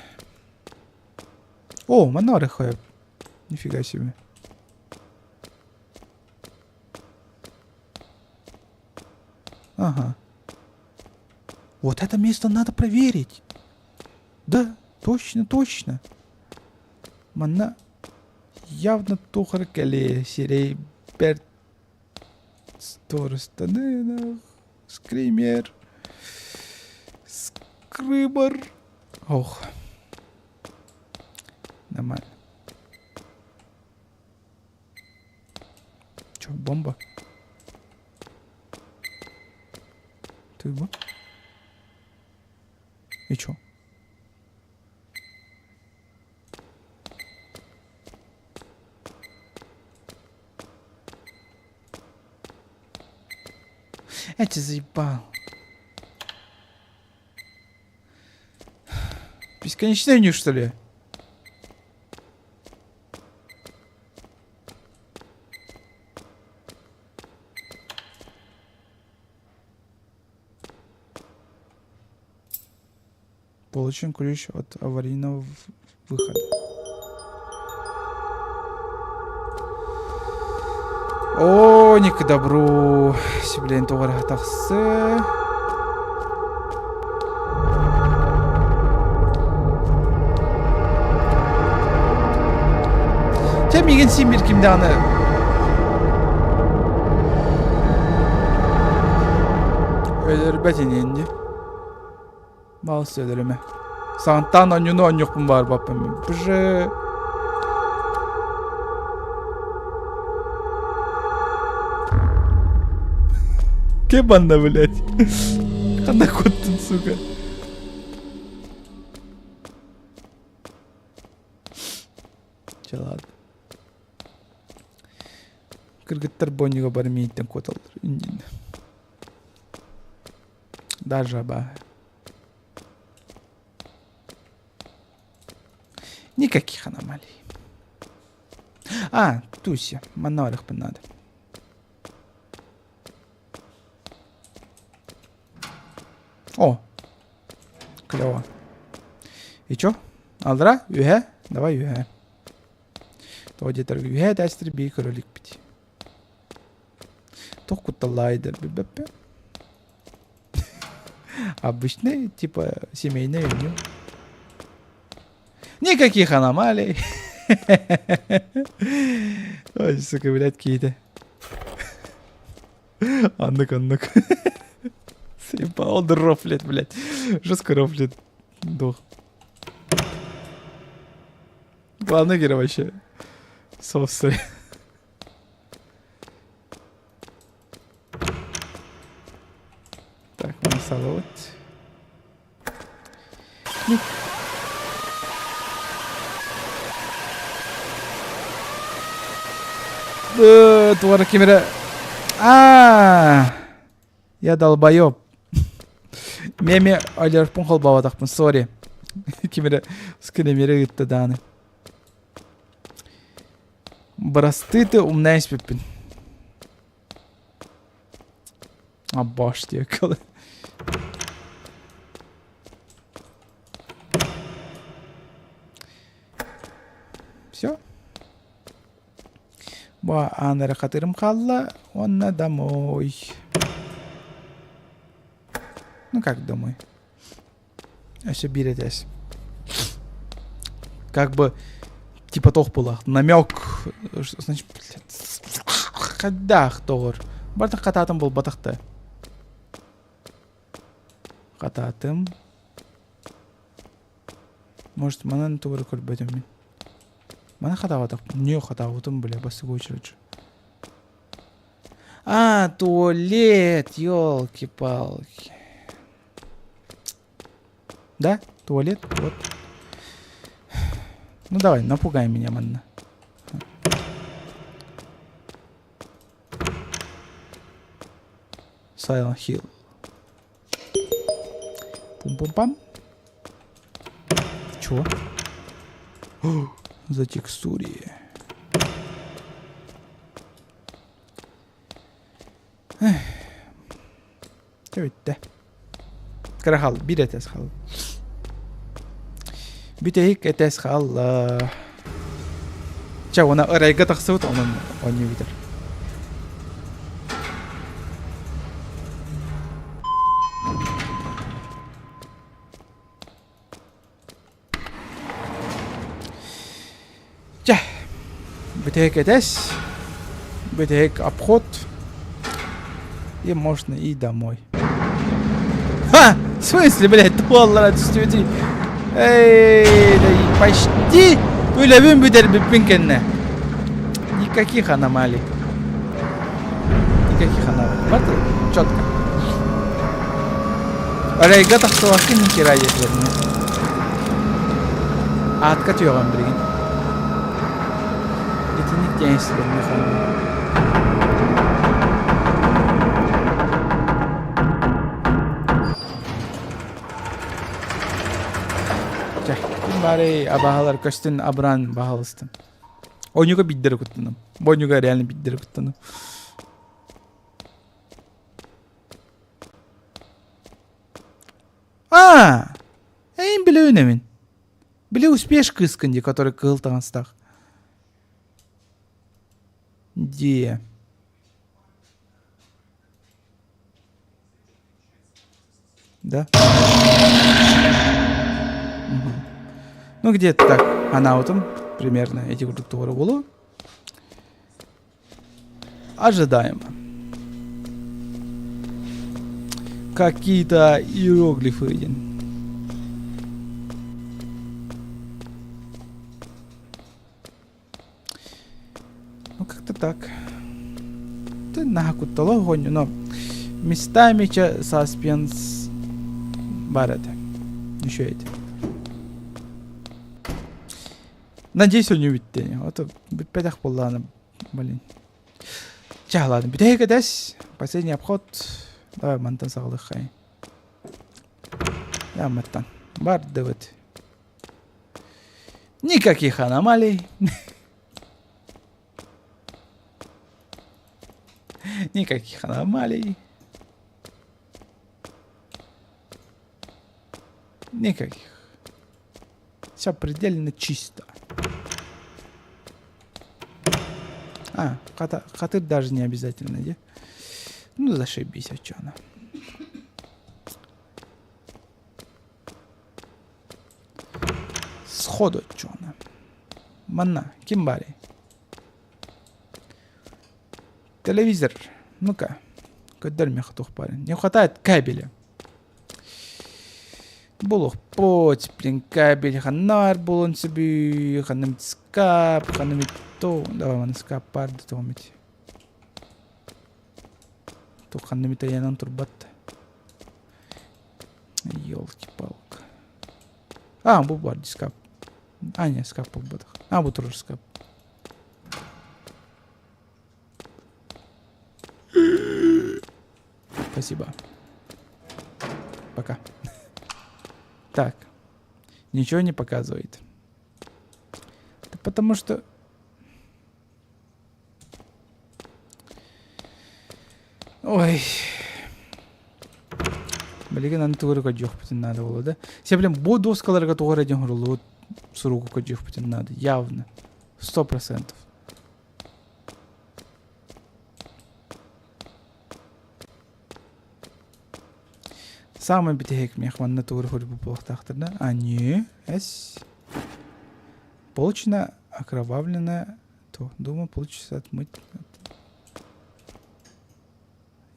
О, манна барыахха Нифига себе. Ага. Вот это место надо проверить. Да, точно, точно. Манна явно тухар кэлиэ сирэй бэрт Сторустанынах скример скрымер ох нормально Че, бомба? Ты бо? И чё? Эти заебал. Бесконечный не что ли? Получен ключ от аварийного выхода. О, не к добру. Блин, тугара тахсы. Чэ миигин син биир ким даҕаны өлөрбөт инин дии. Балыс өлөрүмэ. Саҕантаан онньуну онньуохпун баарбаппын мин. Бже. Кем манна, блядь? Ханна куттун, сука? Чэ, ладно. Кыргыттар бонньуга бары мииттэн куоталлар. Иннин. Даже аба. Никаких аномалий. А, Туся, манна барыахпын наада. О, клево. И чё? Алдра, үһэ? Давай үһэ. Тоҕо диэтэр үһэ этээстэр бии көрө иликпит. Туох кутталлаайдар билбэппин. Обычный, типа, семейное меню. Никаких аномалий. Ой, сука, блядь, какие-то. Аннык, аннык. Съебал, он рофлит, блядь. Жестко рофлит. Дух. Главный герой вообще. Соусы. Так, салат. Туара кимэрэ Аа, я долбоеб. Меме алерпун холбоотохпун, сори. Кимэрэ скримеры ыытта дааны. Бырастыы ты умнай испиппин. Абаш диэккэ Все. Бу аан эрэ хатырым хаалла уонна домой. Ну как домой? Өссө биир этээс. Как бы типа туох буолаах намек значит хайдах доҕор барытын хатаатым буолбатах да хатаатым может манан тугу эрэ көрбөтүм мин маны хатаабатахпын не хатаабытым бля бастакы очередь а туалет елки-палки Да? Туалет? Вот. Ну давай, напугай меня, манна. Silent Hill. Пум-пум-пам. Чё? За текстурии. Чэ бүттэ. Кыра хаал, биир этээс хаал. Бүтэһик этээс хаалла. Чэ, уона ырайга тахсыбыт, онон оонньуу бүтэр. Чэ, бүтэһик этээс, бүтэһик обход, и можно и домой. Ха! В смысле, блядь, туоллара түстүбүтүй? Эй, да почти үлэбин бүтэрбиппин кэннэ. Никаких аномалий. Никаких аномалий. Вот четко. Арайга тахсыбаккын нихера диэтилэр. Аатка түөҕүм билигин. Итинник диэн истибэммин холбуу. Чэ, ким баарый абаһалар көстүн абыраан баһалыстын. Ойнуга биддere куттанам. Ойнуга реально биддere куттанам. А, эйин билэбин Били успеш кыыскын дии, который кыһыл таҥастаах. Дии. Да? Угу. Ну, где-то так. Анаутым примерно эти курдук туора болу. Ожидаемо. Какие-то иероглифы. Ну, как-то так. Ты нахакуттало огонь, но местами че саспенс бар этэ. Еще эти. Надеюсь, он не бүттэ. Вот бүппэтэх буоллаҕына, блин. Чэ, ладно, бүтэһик этэс. Последний обход. Давай мантан саҕалыаххай. Я мантан. Бардыбыт. Никаких аномалий. Никаких аномалий. Никаких. Все предельно чисто. А, хатыр даже не обязательно, де? Ну, зашибись, а чё она? Сходу чё она? Манна, ким баарый? Телевизор. Ну-ка. Көрдөр миэхэ туох баарын. Не хватает кабеля. Булуохпут, блин, кабель ханнаар буолуон сөбүй, ханна эмит скап, ханна эмит то, давай маны скап баар да тоҕо эмит. Туох ханна эмит айанан турбат. Елки-палка. А, бу бар скап. А, не, скап буолбатах. А, бу турар скап. Спасибо. Пока. Так. Ничего не показывает. Да потому что... Ой. Билигин аны тугу эрэ көрдүөхпүтүн наада буолуо да. Сэ блин, бу доскаларга тугу эрэ диэн суруллубут суругу көрдүөхпүтүн наада. Явно. 100%. Саамай бүтэһик миэх манна тугу эрэ суруйбут буолуохтаахтар да. А не, с. Получено окровавленное то. Думаю, получится отмыть.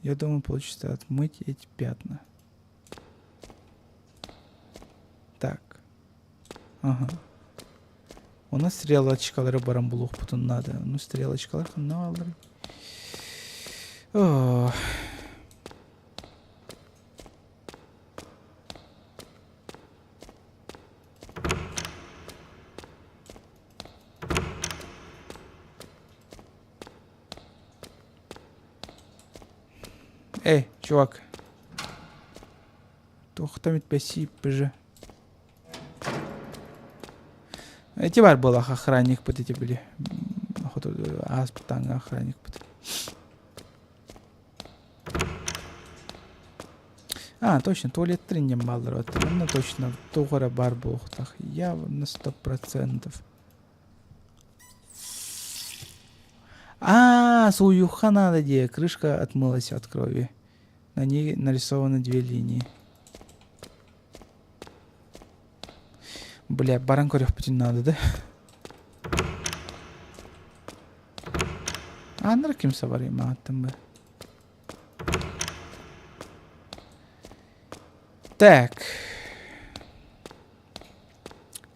Я думаю, получится отмыть эти пятна. Так. Ага. У нас стрелочкалары баран булуохпутун надо. Ну, стрелочкалар ханна баалларый? О. Эй, чувак. Туохтан бэсииппыжы. Эти бар буолах охранникпыт ити били. Ааспыттааҥҥа охранникпыт. А, точно, туалет триннем бааллар вот. Онно точно туох эрэ баар буолуохтаах. Я на 100%. А, сууйуха надо дии. Крышка отмылась от крови. На ней нарисованы две линии. Бля, баран көрүөхпүтүн наада да. Ааннар ким сабарый мааттым бы. Так.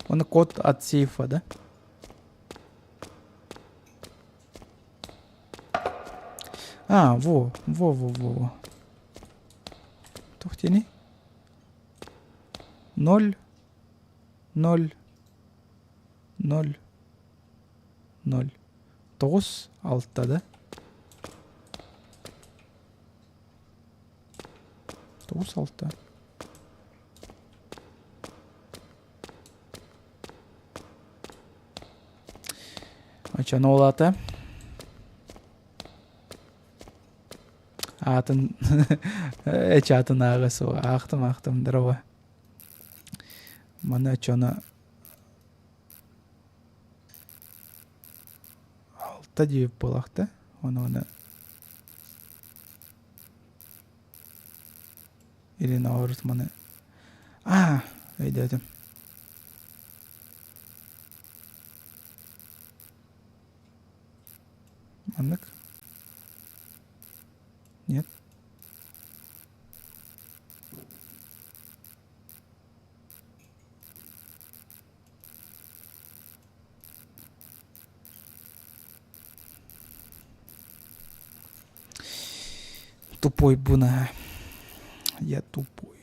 Он код от сейфа, да? А, во, во, во, во, во. Тух тени? Ноль, ноль, ноль, ноль. Тоҕус, алта, да? Тоҕус, алта. Оччону ол аата аатын эч аатын ааҕа суоҕа аахтым аахтым здорово маны оччону алта диэбит буолаахта ону ону Или наоборот маны А, өйдөөтүм. Маннык. Нет. Тупой буна. Я тупой.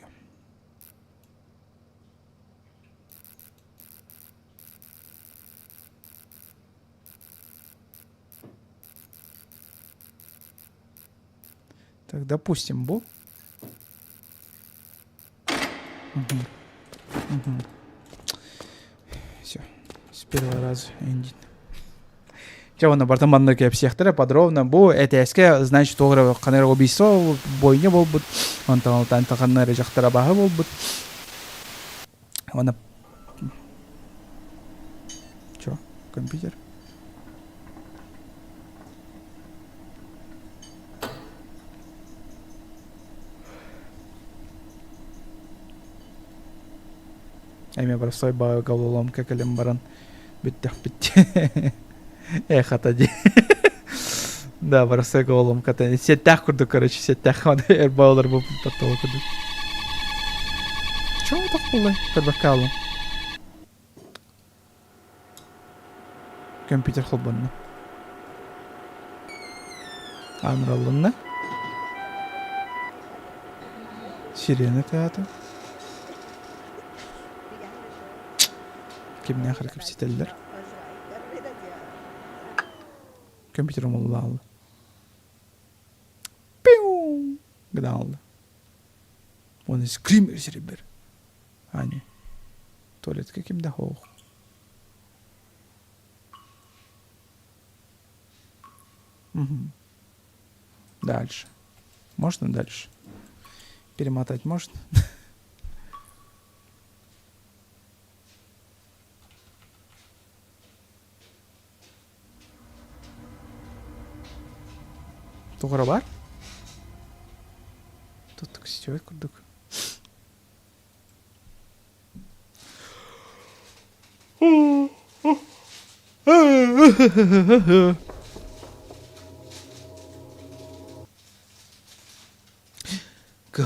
Так, допустим, бу. Угу. Угу. Все. С первого раза эндит. Чэ уонна барытын манна кэпсиэхтэрэ подробно. Бу этээскэ значит туох эрэ ханна эрэ убийство бойня буолбут. Онтон алтан ханна эрэ дьахтар абааһы буолбут. Уонна Чё? Компьютер? Эмиэ простой баҕа головоломка кэлэн баран бүттэхпит. Э, хата дии. Да, простой головоломка. Сеттээх курдук, короче, сеттээх эр баалар бу потолок курдук. Чего так буолла? Көрбөккө Компьютер холбонно. Ааныраллынна. Сирена тыаата. Кимнээх эрэ кэпсэтэллэр. Компьютер умуллаалла. Пиу! Гынаалла. Уонна скример сирбэр. Ани. Туалетка ким да хоох. Угу. Дальше. Можно дальше? Перемотать можно? Туох эрэ баар? Тут сетевой курдук.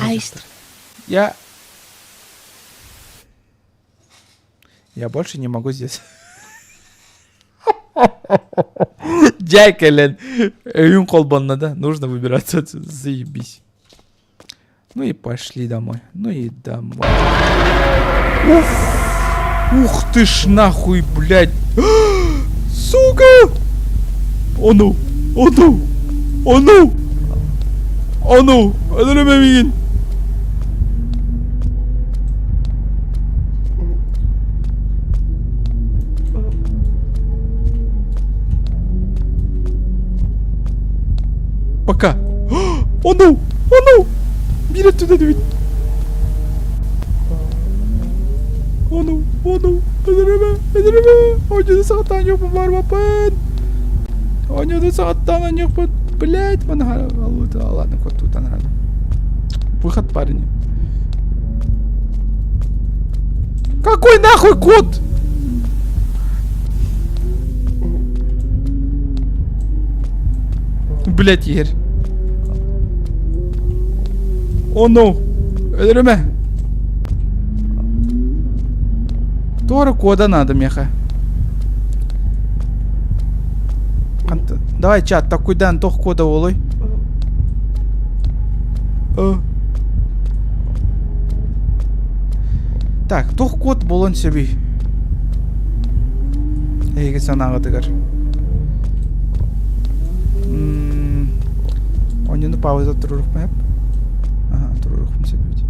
Аист. Я... Я больше не могу здесь. Дьэ кэлэн өйүн холбонно да нужно выбираться отсюда заебись ну и пошли домой ну и домой Уф! Ух ты ж нахуй, блядь! Сука! О ну! О ну! О ну! О ну! Өлөрүмэ миигин! Пока. Oh no! Oh no! Биир өттүнэн эбит. Oh no! Oh no! Өлөрүмэ! Өлөрүмэ! Оонньууну саҕаттаан оонньуохпун баарбаппын! Оонньууну саҕаттаан оонньуохпун! Блять, маны ладно, кот рано. Выход, парни. Какой нахуй кот? Блять, Игорь. О, no. Өлөрүмэ. Туора кода надо меха. Давай, чат, такуйдан тох кода олой. Так, туох код буолуон сөбүй? Эһиги санааҕытыгар. Оонньууну пауза туруорукпун эп. Аха, туруорукпун сөп эбит.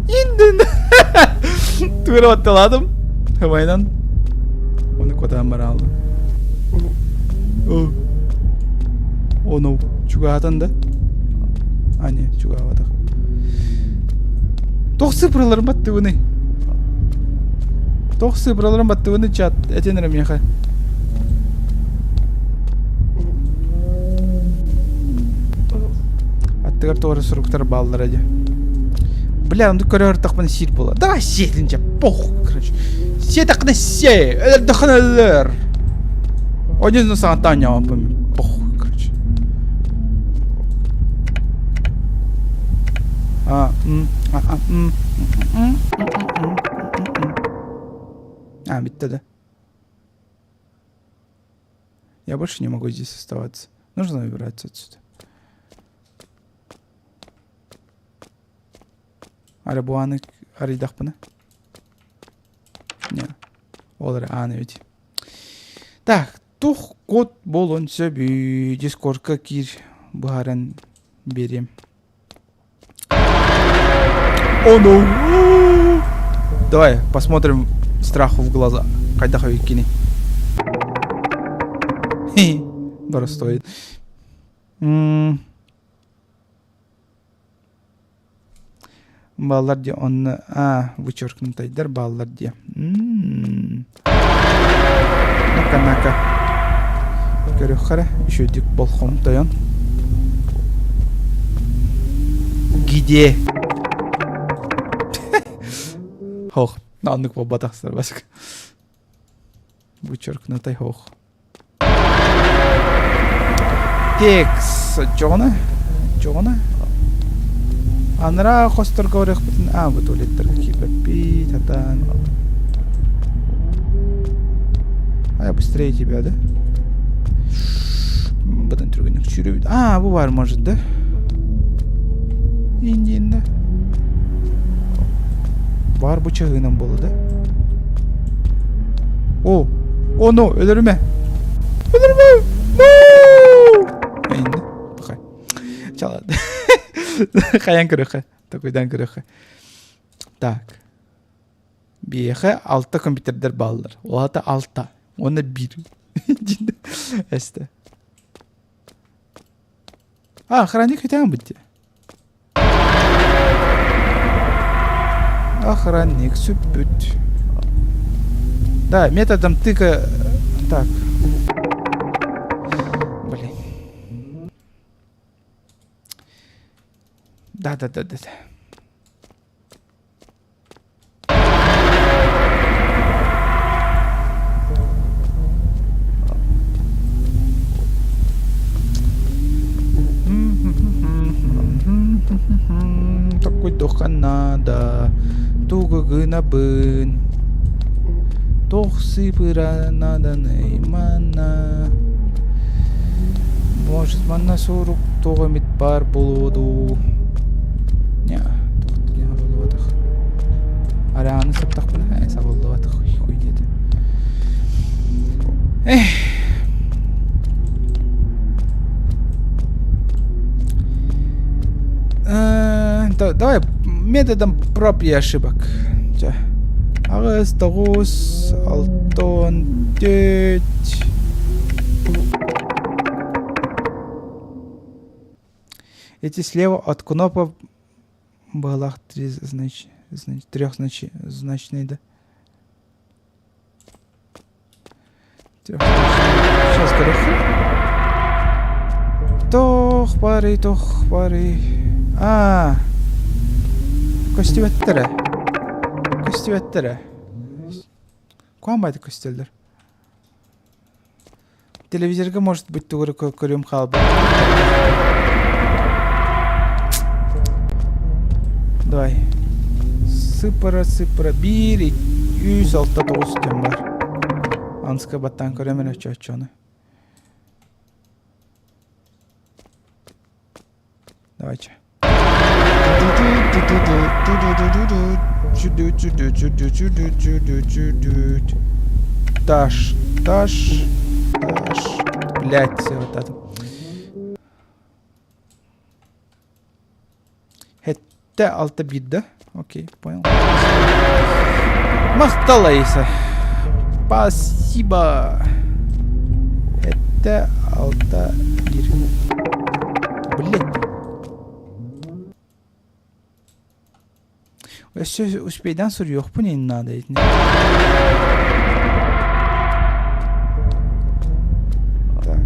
Индин! Тугу батталадым. Хабайынан. Оны куотаан бараалым. Ону чугаһатан да? А, не, чугаһаабатах. Туох цифраларын баттыбыный? Туох цифраларын баттыбыный чат этин эрэ миэхэ. Аттыгар туора суруктар бааллара дии. Бля, онду көрө сир буола. Давай сиэтин дьэ, пох, короче. Сиэтэххинэ сиэ, өлөрдөххүнэ өлөр. Один саҥаттаан ньаампын, похуй, короче. А, м, а, а, м, м, м, м, м. А, бүттэ да. Я больше не могу здесь оставаться. Нужно выбираться отсюда. Арай бу ааны арыйдахпына? Не. Ол эрэ аан эбит. Так, тух код буолуон сөбүй? Дискордка киир быһааран биэриэм. О, no! Давай посмотрим страху в глаза. Хайдах эбиккиний? Боростуой. Бааллар диэ онно аа вычеркнутайдар бааллар диэ. Ну-ка, на-ка. Көрүөххэ эрэ, үчүгэйдик болҕомтойон. Где? Хох, оннук буолбатах сарбаск. Вычеркнутай хох. Текс оччоҕуна оччоҕуна анараа хосторго барыахпытын аа бу туалеттарга киирбэппит хатаан а я быстрее тебя да бытын түргэнник сүүрөбүт аа бу бар может да индиинде бар бу чаһыынан буолла да О, о no, өлөрүмэ. Өлөрүмэ. No! Инде. Пахай. Чалады. Хайан көрөхө. Такойдан көрөхө. Так. Биэхэ алта компьютердер бааллар. Ол ата алта. Уонна биир. Эсте. А, охранник үтээн бутти. Охранник сүппүт. Да, методом тыка... Так. Блин. Да-да-да-да. Такой надо, тугу гынабын. Туох сыпыра наданый манна. Может, манна сурук туох эмит баар буолуо дуу. Не, туох Арааны саптахпына, сабыллыбатах хуй диэтэ. Эх. Давай методом проб и ошибок. Чэ. Аҕыс, тоҕус, алтан, түөрт. Эти слева от кнопок была три знач, знач, трехзначный, да? Сейчас, короче. Тох бары, тох бары. А, көстүбэттэрэ. Көстүбэттэрэ. Куан байды көстөллөр. Телевизорга может быть тугу көрүм хаалбыт. Давай. Сыпыра, сыпыра. Биир, үс, алта, тоҕус диэн бар. Анска баттаан көрөм эрэ чоччону. Давайте. Таш, таш, таш. Блять, вот это. Хетте алта биир да? Окей, понял. Махтал, Аиса. Спасибо. Хетте алта биир. Блять. Өссө успейдан суруйуохпун иһин наада итини. Так,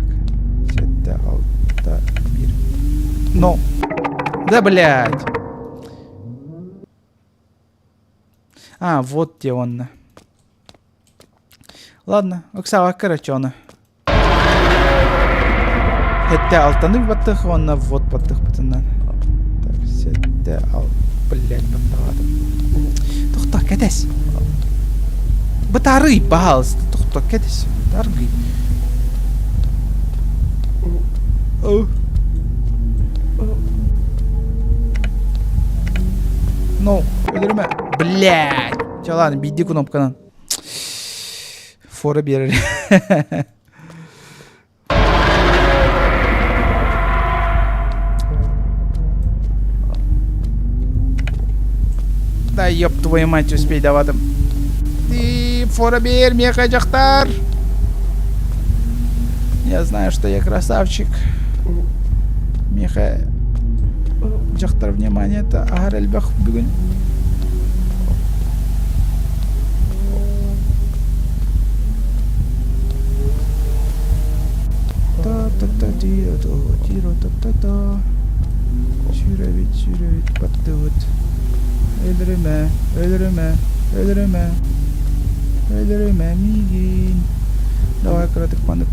сэттэ, алта, биир. Ну, да, блядь. А, вот где он. Ладно, ыксаҕа короче ону. Сэттэ алтаны баттых уонна вот баттыхпытынан. Так, сэттэ ал... Блядь, баттаҕатым. Тохто, кэтэс. Бытаарый, пожалуйста, тохто, кэтэс. Бытааргый. Ну, өлөрүмэ. Блядь. Чэ, ладно, биирдии кнопканан. Фора биэрэр. Да ёб твою мать, успей даватым. Ты фора биэр, миэхэ дьахтар. Я знаю, что я красавчик. Миэхэ дьахтар внимание это аһар элбэх бүгүн. Та-та-та-ти-та-та-та-та. Сүүрэбит, сүүрэбит, баттыбыт. Өлөрүмэ, өлөрүмэ, өлөрүмэ. Өлөрүмэ миигин. Давай кыратык маннык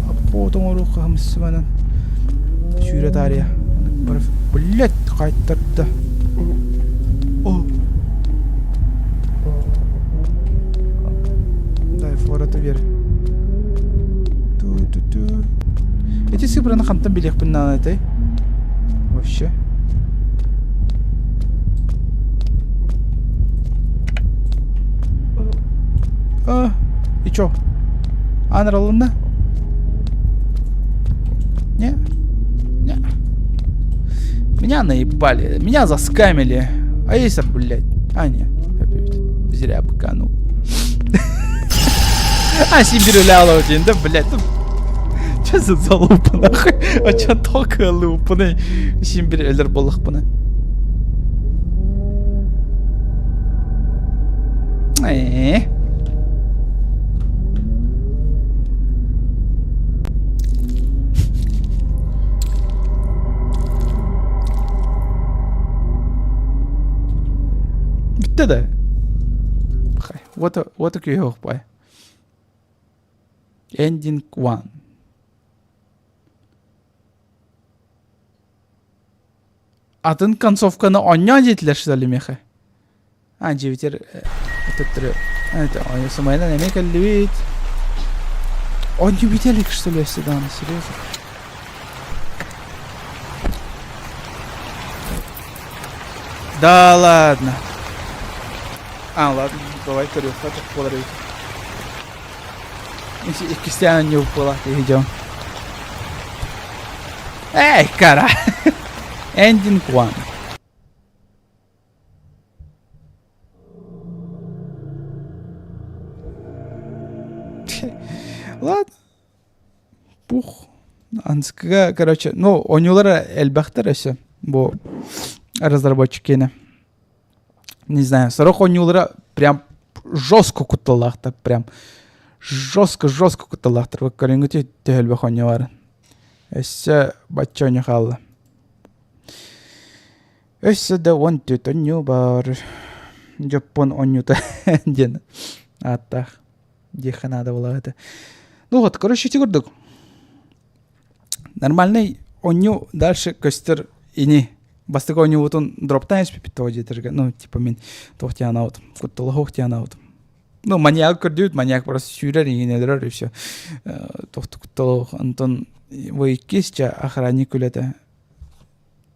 обход оҥоруохха хамсыбанан. Сүүрэ таарыйа. Блять, хайтарда. О. Дай фората бер. Ту-ту-ту. Эти цифраны хантан билиэхпин наада этэй? Вообще. А, и чё? Анралынна? Не? Не. Меня наебали, меня заскамили. А если, блядь? А, не, опять зря быканул. А, Сибирь один, да, блядь, ну, Че за залупа, нахуй? А че только лупаны? Сибирь өлөр буоллахпына. Ээ. Бүттэ да. Вот, вот күйөөх бай. Ending one. Атын концовканы оонньоон диэтилэр что ли миэхэ? А, дьиэбитигэр төттөрү сымайынан эмиэ кэллибит. Оонньуу бүтэ илик что ли өссө даҕаны серьезно? Да ладно. А, ладно, давай көрүөххэ буолар эбит. Иккистээн оонньуу буолаат идем. Эй, кара! Ending one. Ладно. Пух. Анскыга, короче, ну, оонньуулара элбэхтэр өссө. Бу разработчик киэнэ. Не знаю, сорох оонньуулара прям жестко кутталлаахтар, прям жестко-жестко кутталлаахтар. Көрүҥҥүтүй төһө элбэх оонньуу баарын. Өссө бачча оонньуу хаалла. Өссө да 14 оонньуу баар. Дьоппуон оонньуута диэн ааттаах диэххэ наада буолар этэ. Ну вот, короче, ити курдук. Нормальный оонньуу дальше көстөр ини. Бастакы оонньуубутун дроптаан испиппит тоҕо диэтэргэ. Ну, типа мин туох диэн анаабытым, кутталаһыах диэн анаабытым. Ну, маньяк көрдүүт, маньяк просто сүүрэр, иҥин өлөрөр и все. Туох кутталаһыах. Онтон бу иккис ча охранник үлэтэ.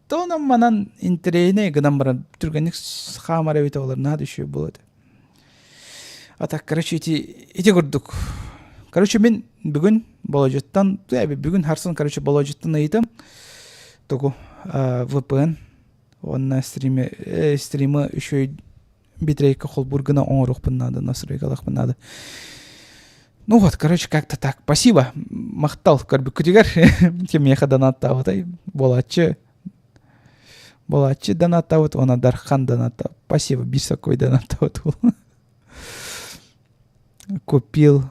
Тоонон манан интэриэһинэй гынан баран түргэнник хаамар эбитэ олор наһаа да үчүгэй буолуо этэ. А так, короче, ити, ити курдук. Короче, мин бүгүн Болодьуттан, бүгүн харсын, короче, Болодьуттан ыйытым. Тугу VPN уонна стримы, стримы үчүгэй битрейка холбуур гына оҥоруохпун наада, настройкалаахпын наада. Ну вот, короче, как-то так. Спасибо. Махтал көрбүккүтүгэр. Кимиэхэ донаттаабытай? Буолааччы. Буолааччы донаттаабыт, уонна Дархан донаттаабыт. Спасибо, бисокой донаттаабыт. Купил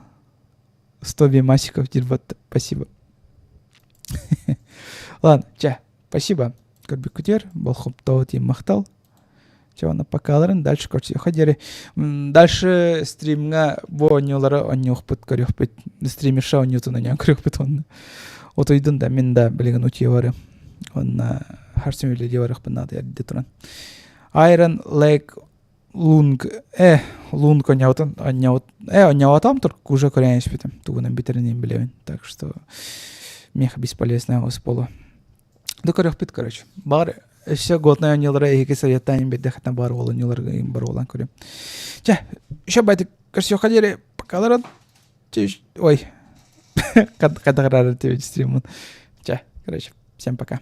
100 вимасиков дирбатта. Спасибо. Ладно, чэ, спасибо. Көрбүккүтүгэр болҕомтоҕут иһин махтал. Чэ, уонна покаларын дальше көрсүөххэ диэри. Дальше стримҥа бу оонньуулары оонньуохпут, көрүөхпүт. Стримерша оонньуутун оонньоон көрүөхпүт уонна. Утуйдун да, мин да билигин утуйа барыам. Уонна харсым үлэлии барыахпын наада эрдэ туран. Iron Leg Лунг, Лунг оонньообутун, оонньообут, оонньооботом только уже көрөн испитим. Тугунан бүтэрин билэбин. Так что мех бесполезная оҕус буолуо. Да көрүөхпүт, короче. Баар өссө годнай оонньуулара эһиги советтаан биэрдэххитинэ баар уол оонньууларга бар буолан көрүөм. Чэ, еще байтык көрсүөххэ диэри покаларын ой, хайдах стриммун. Чэ, короче, всем пока.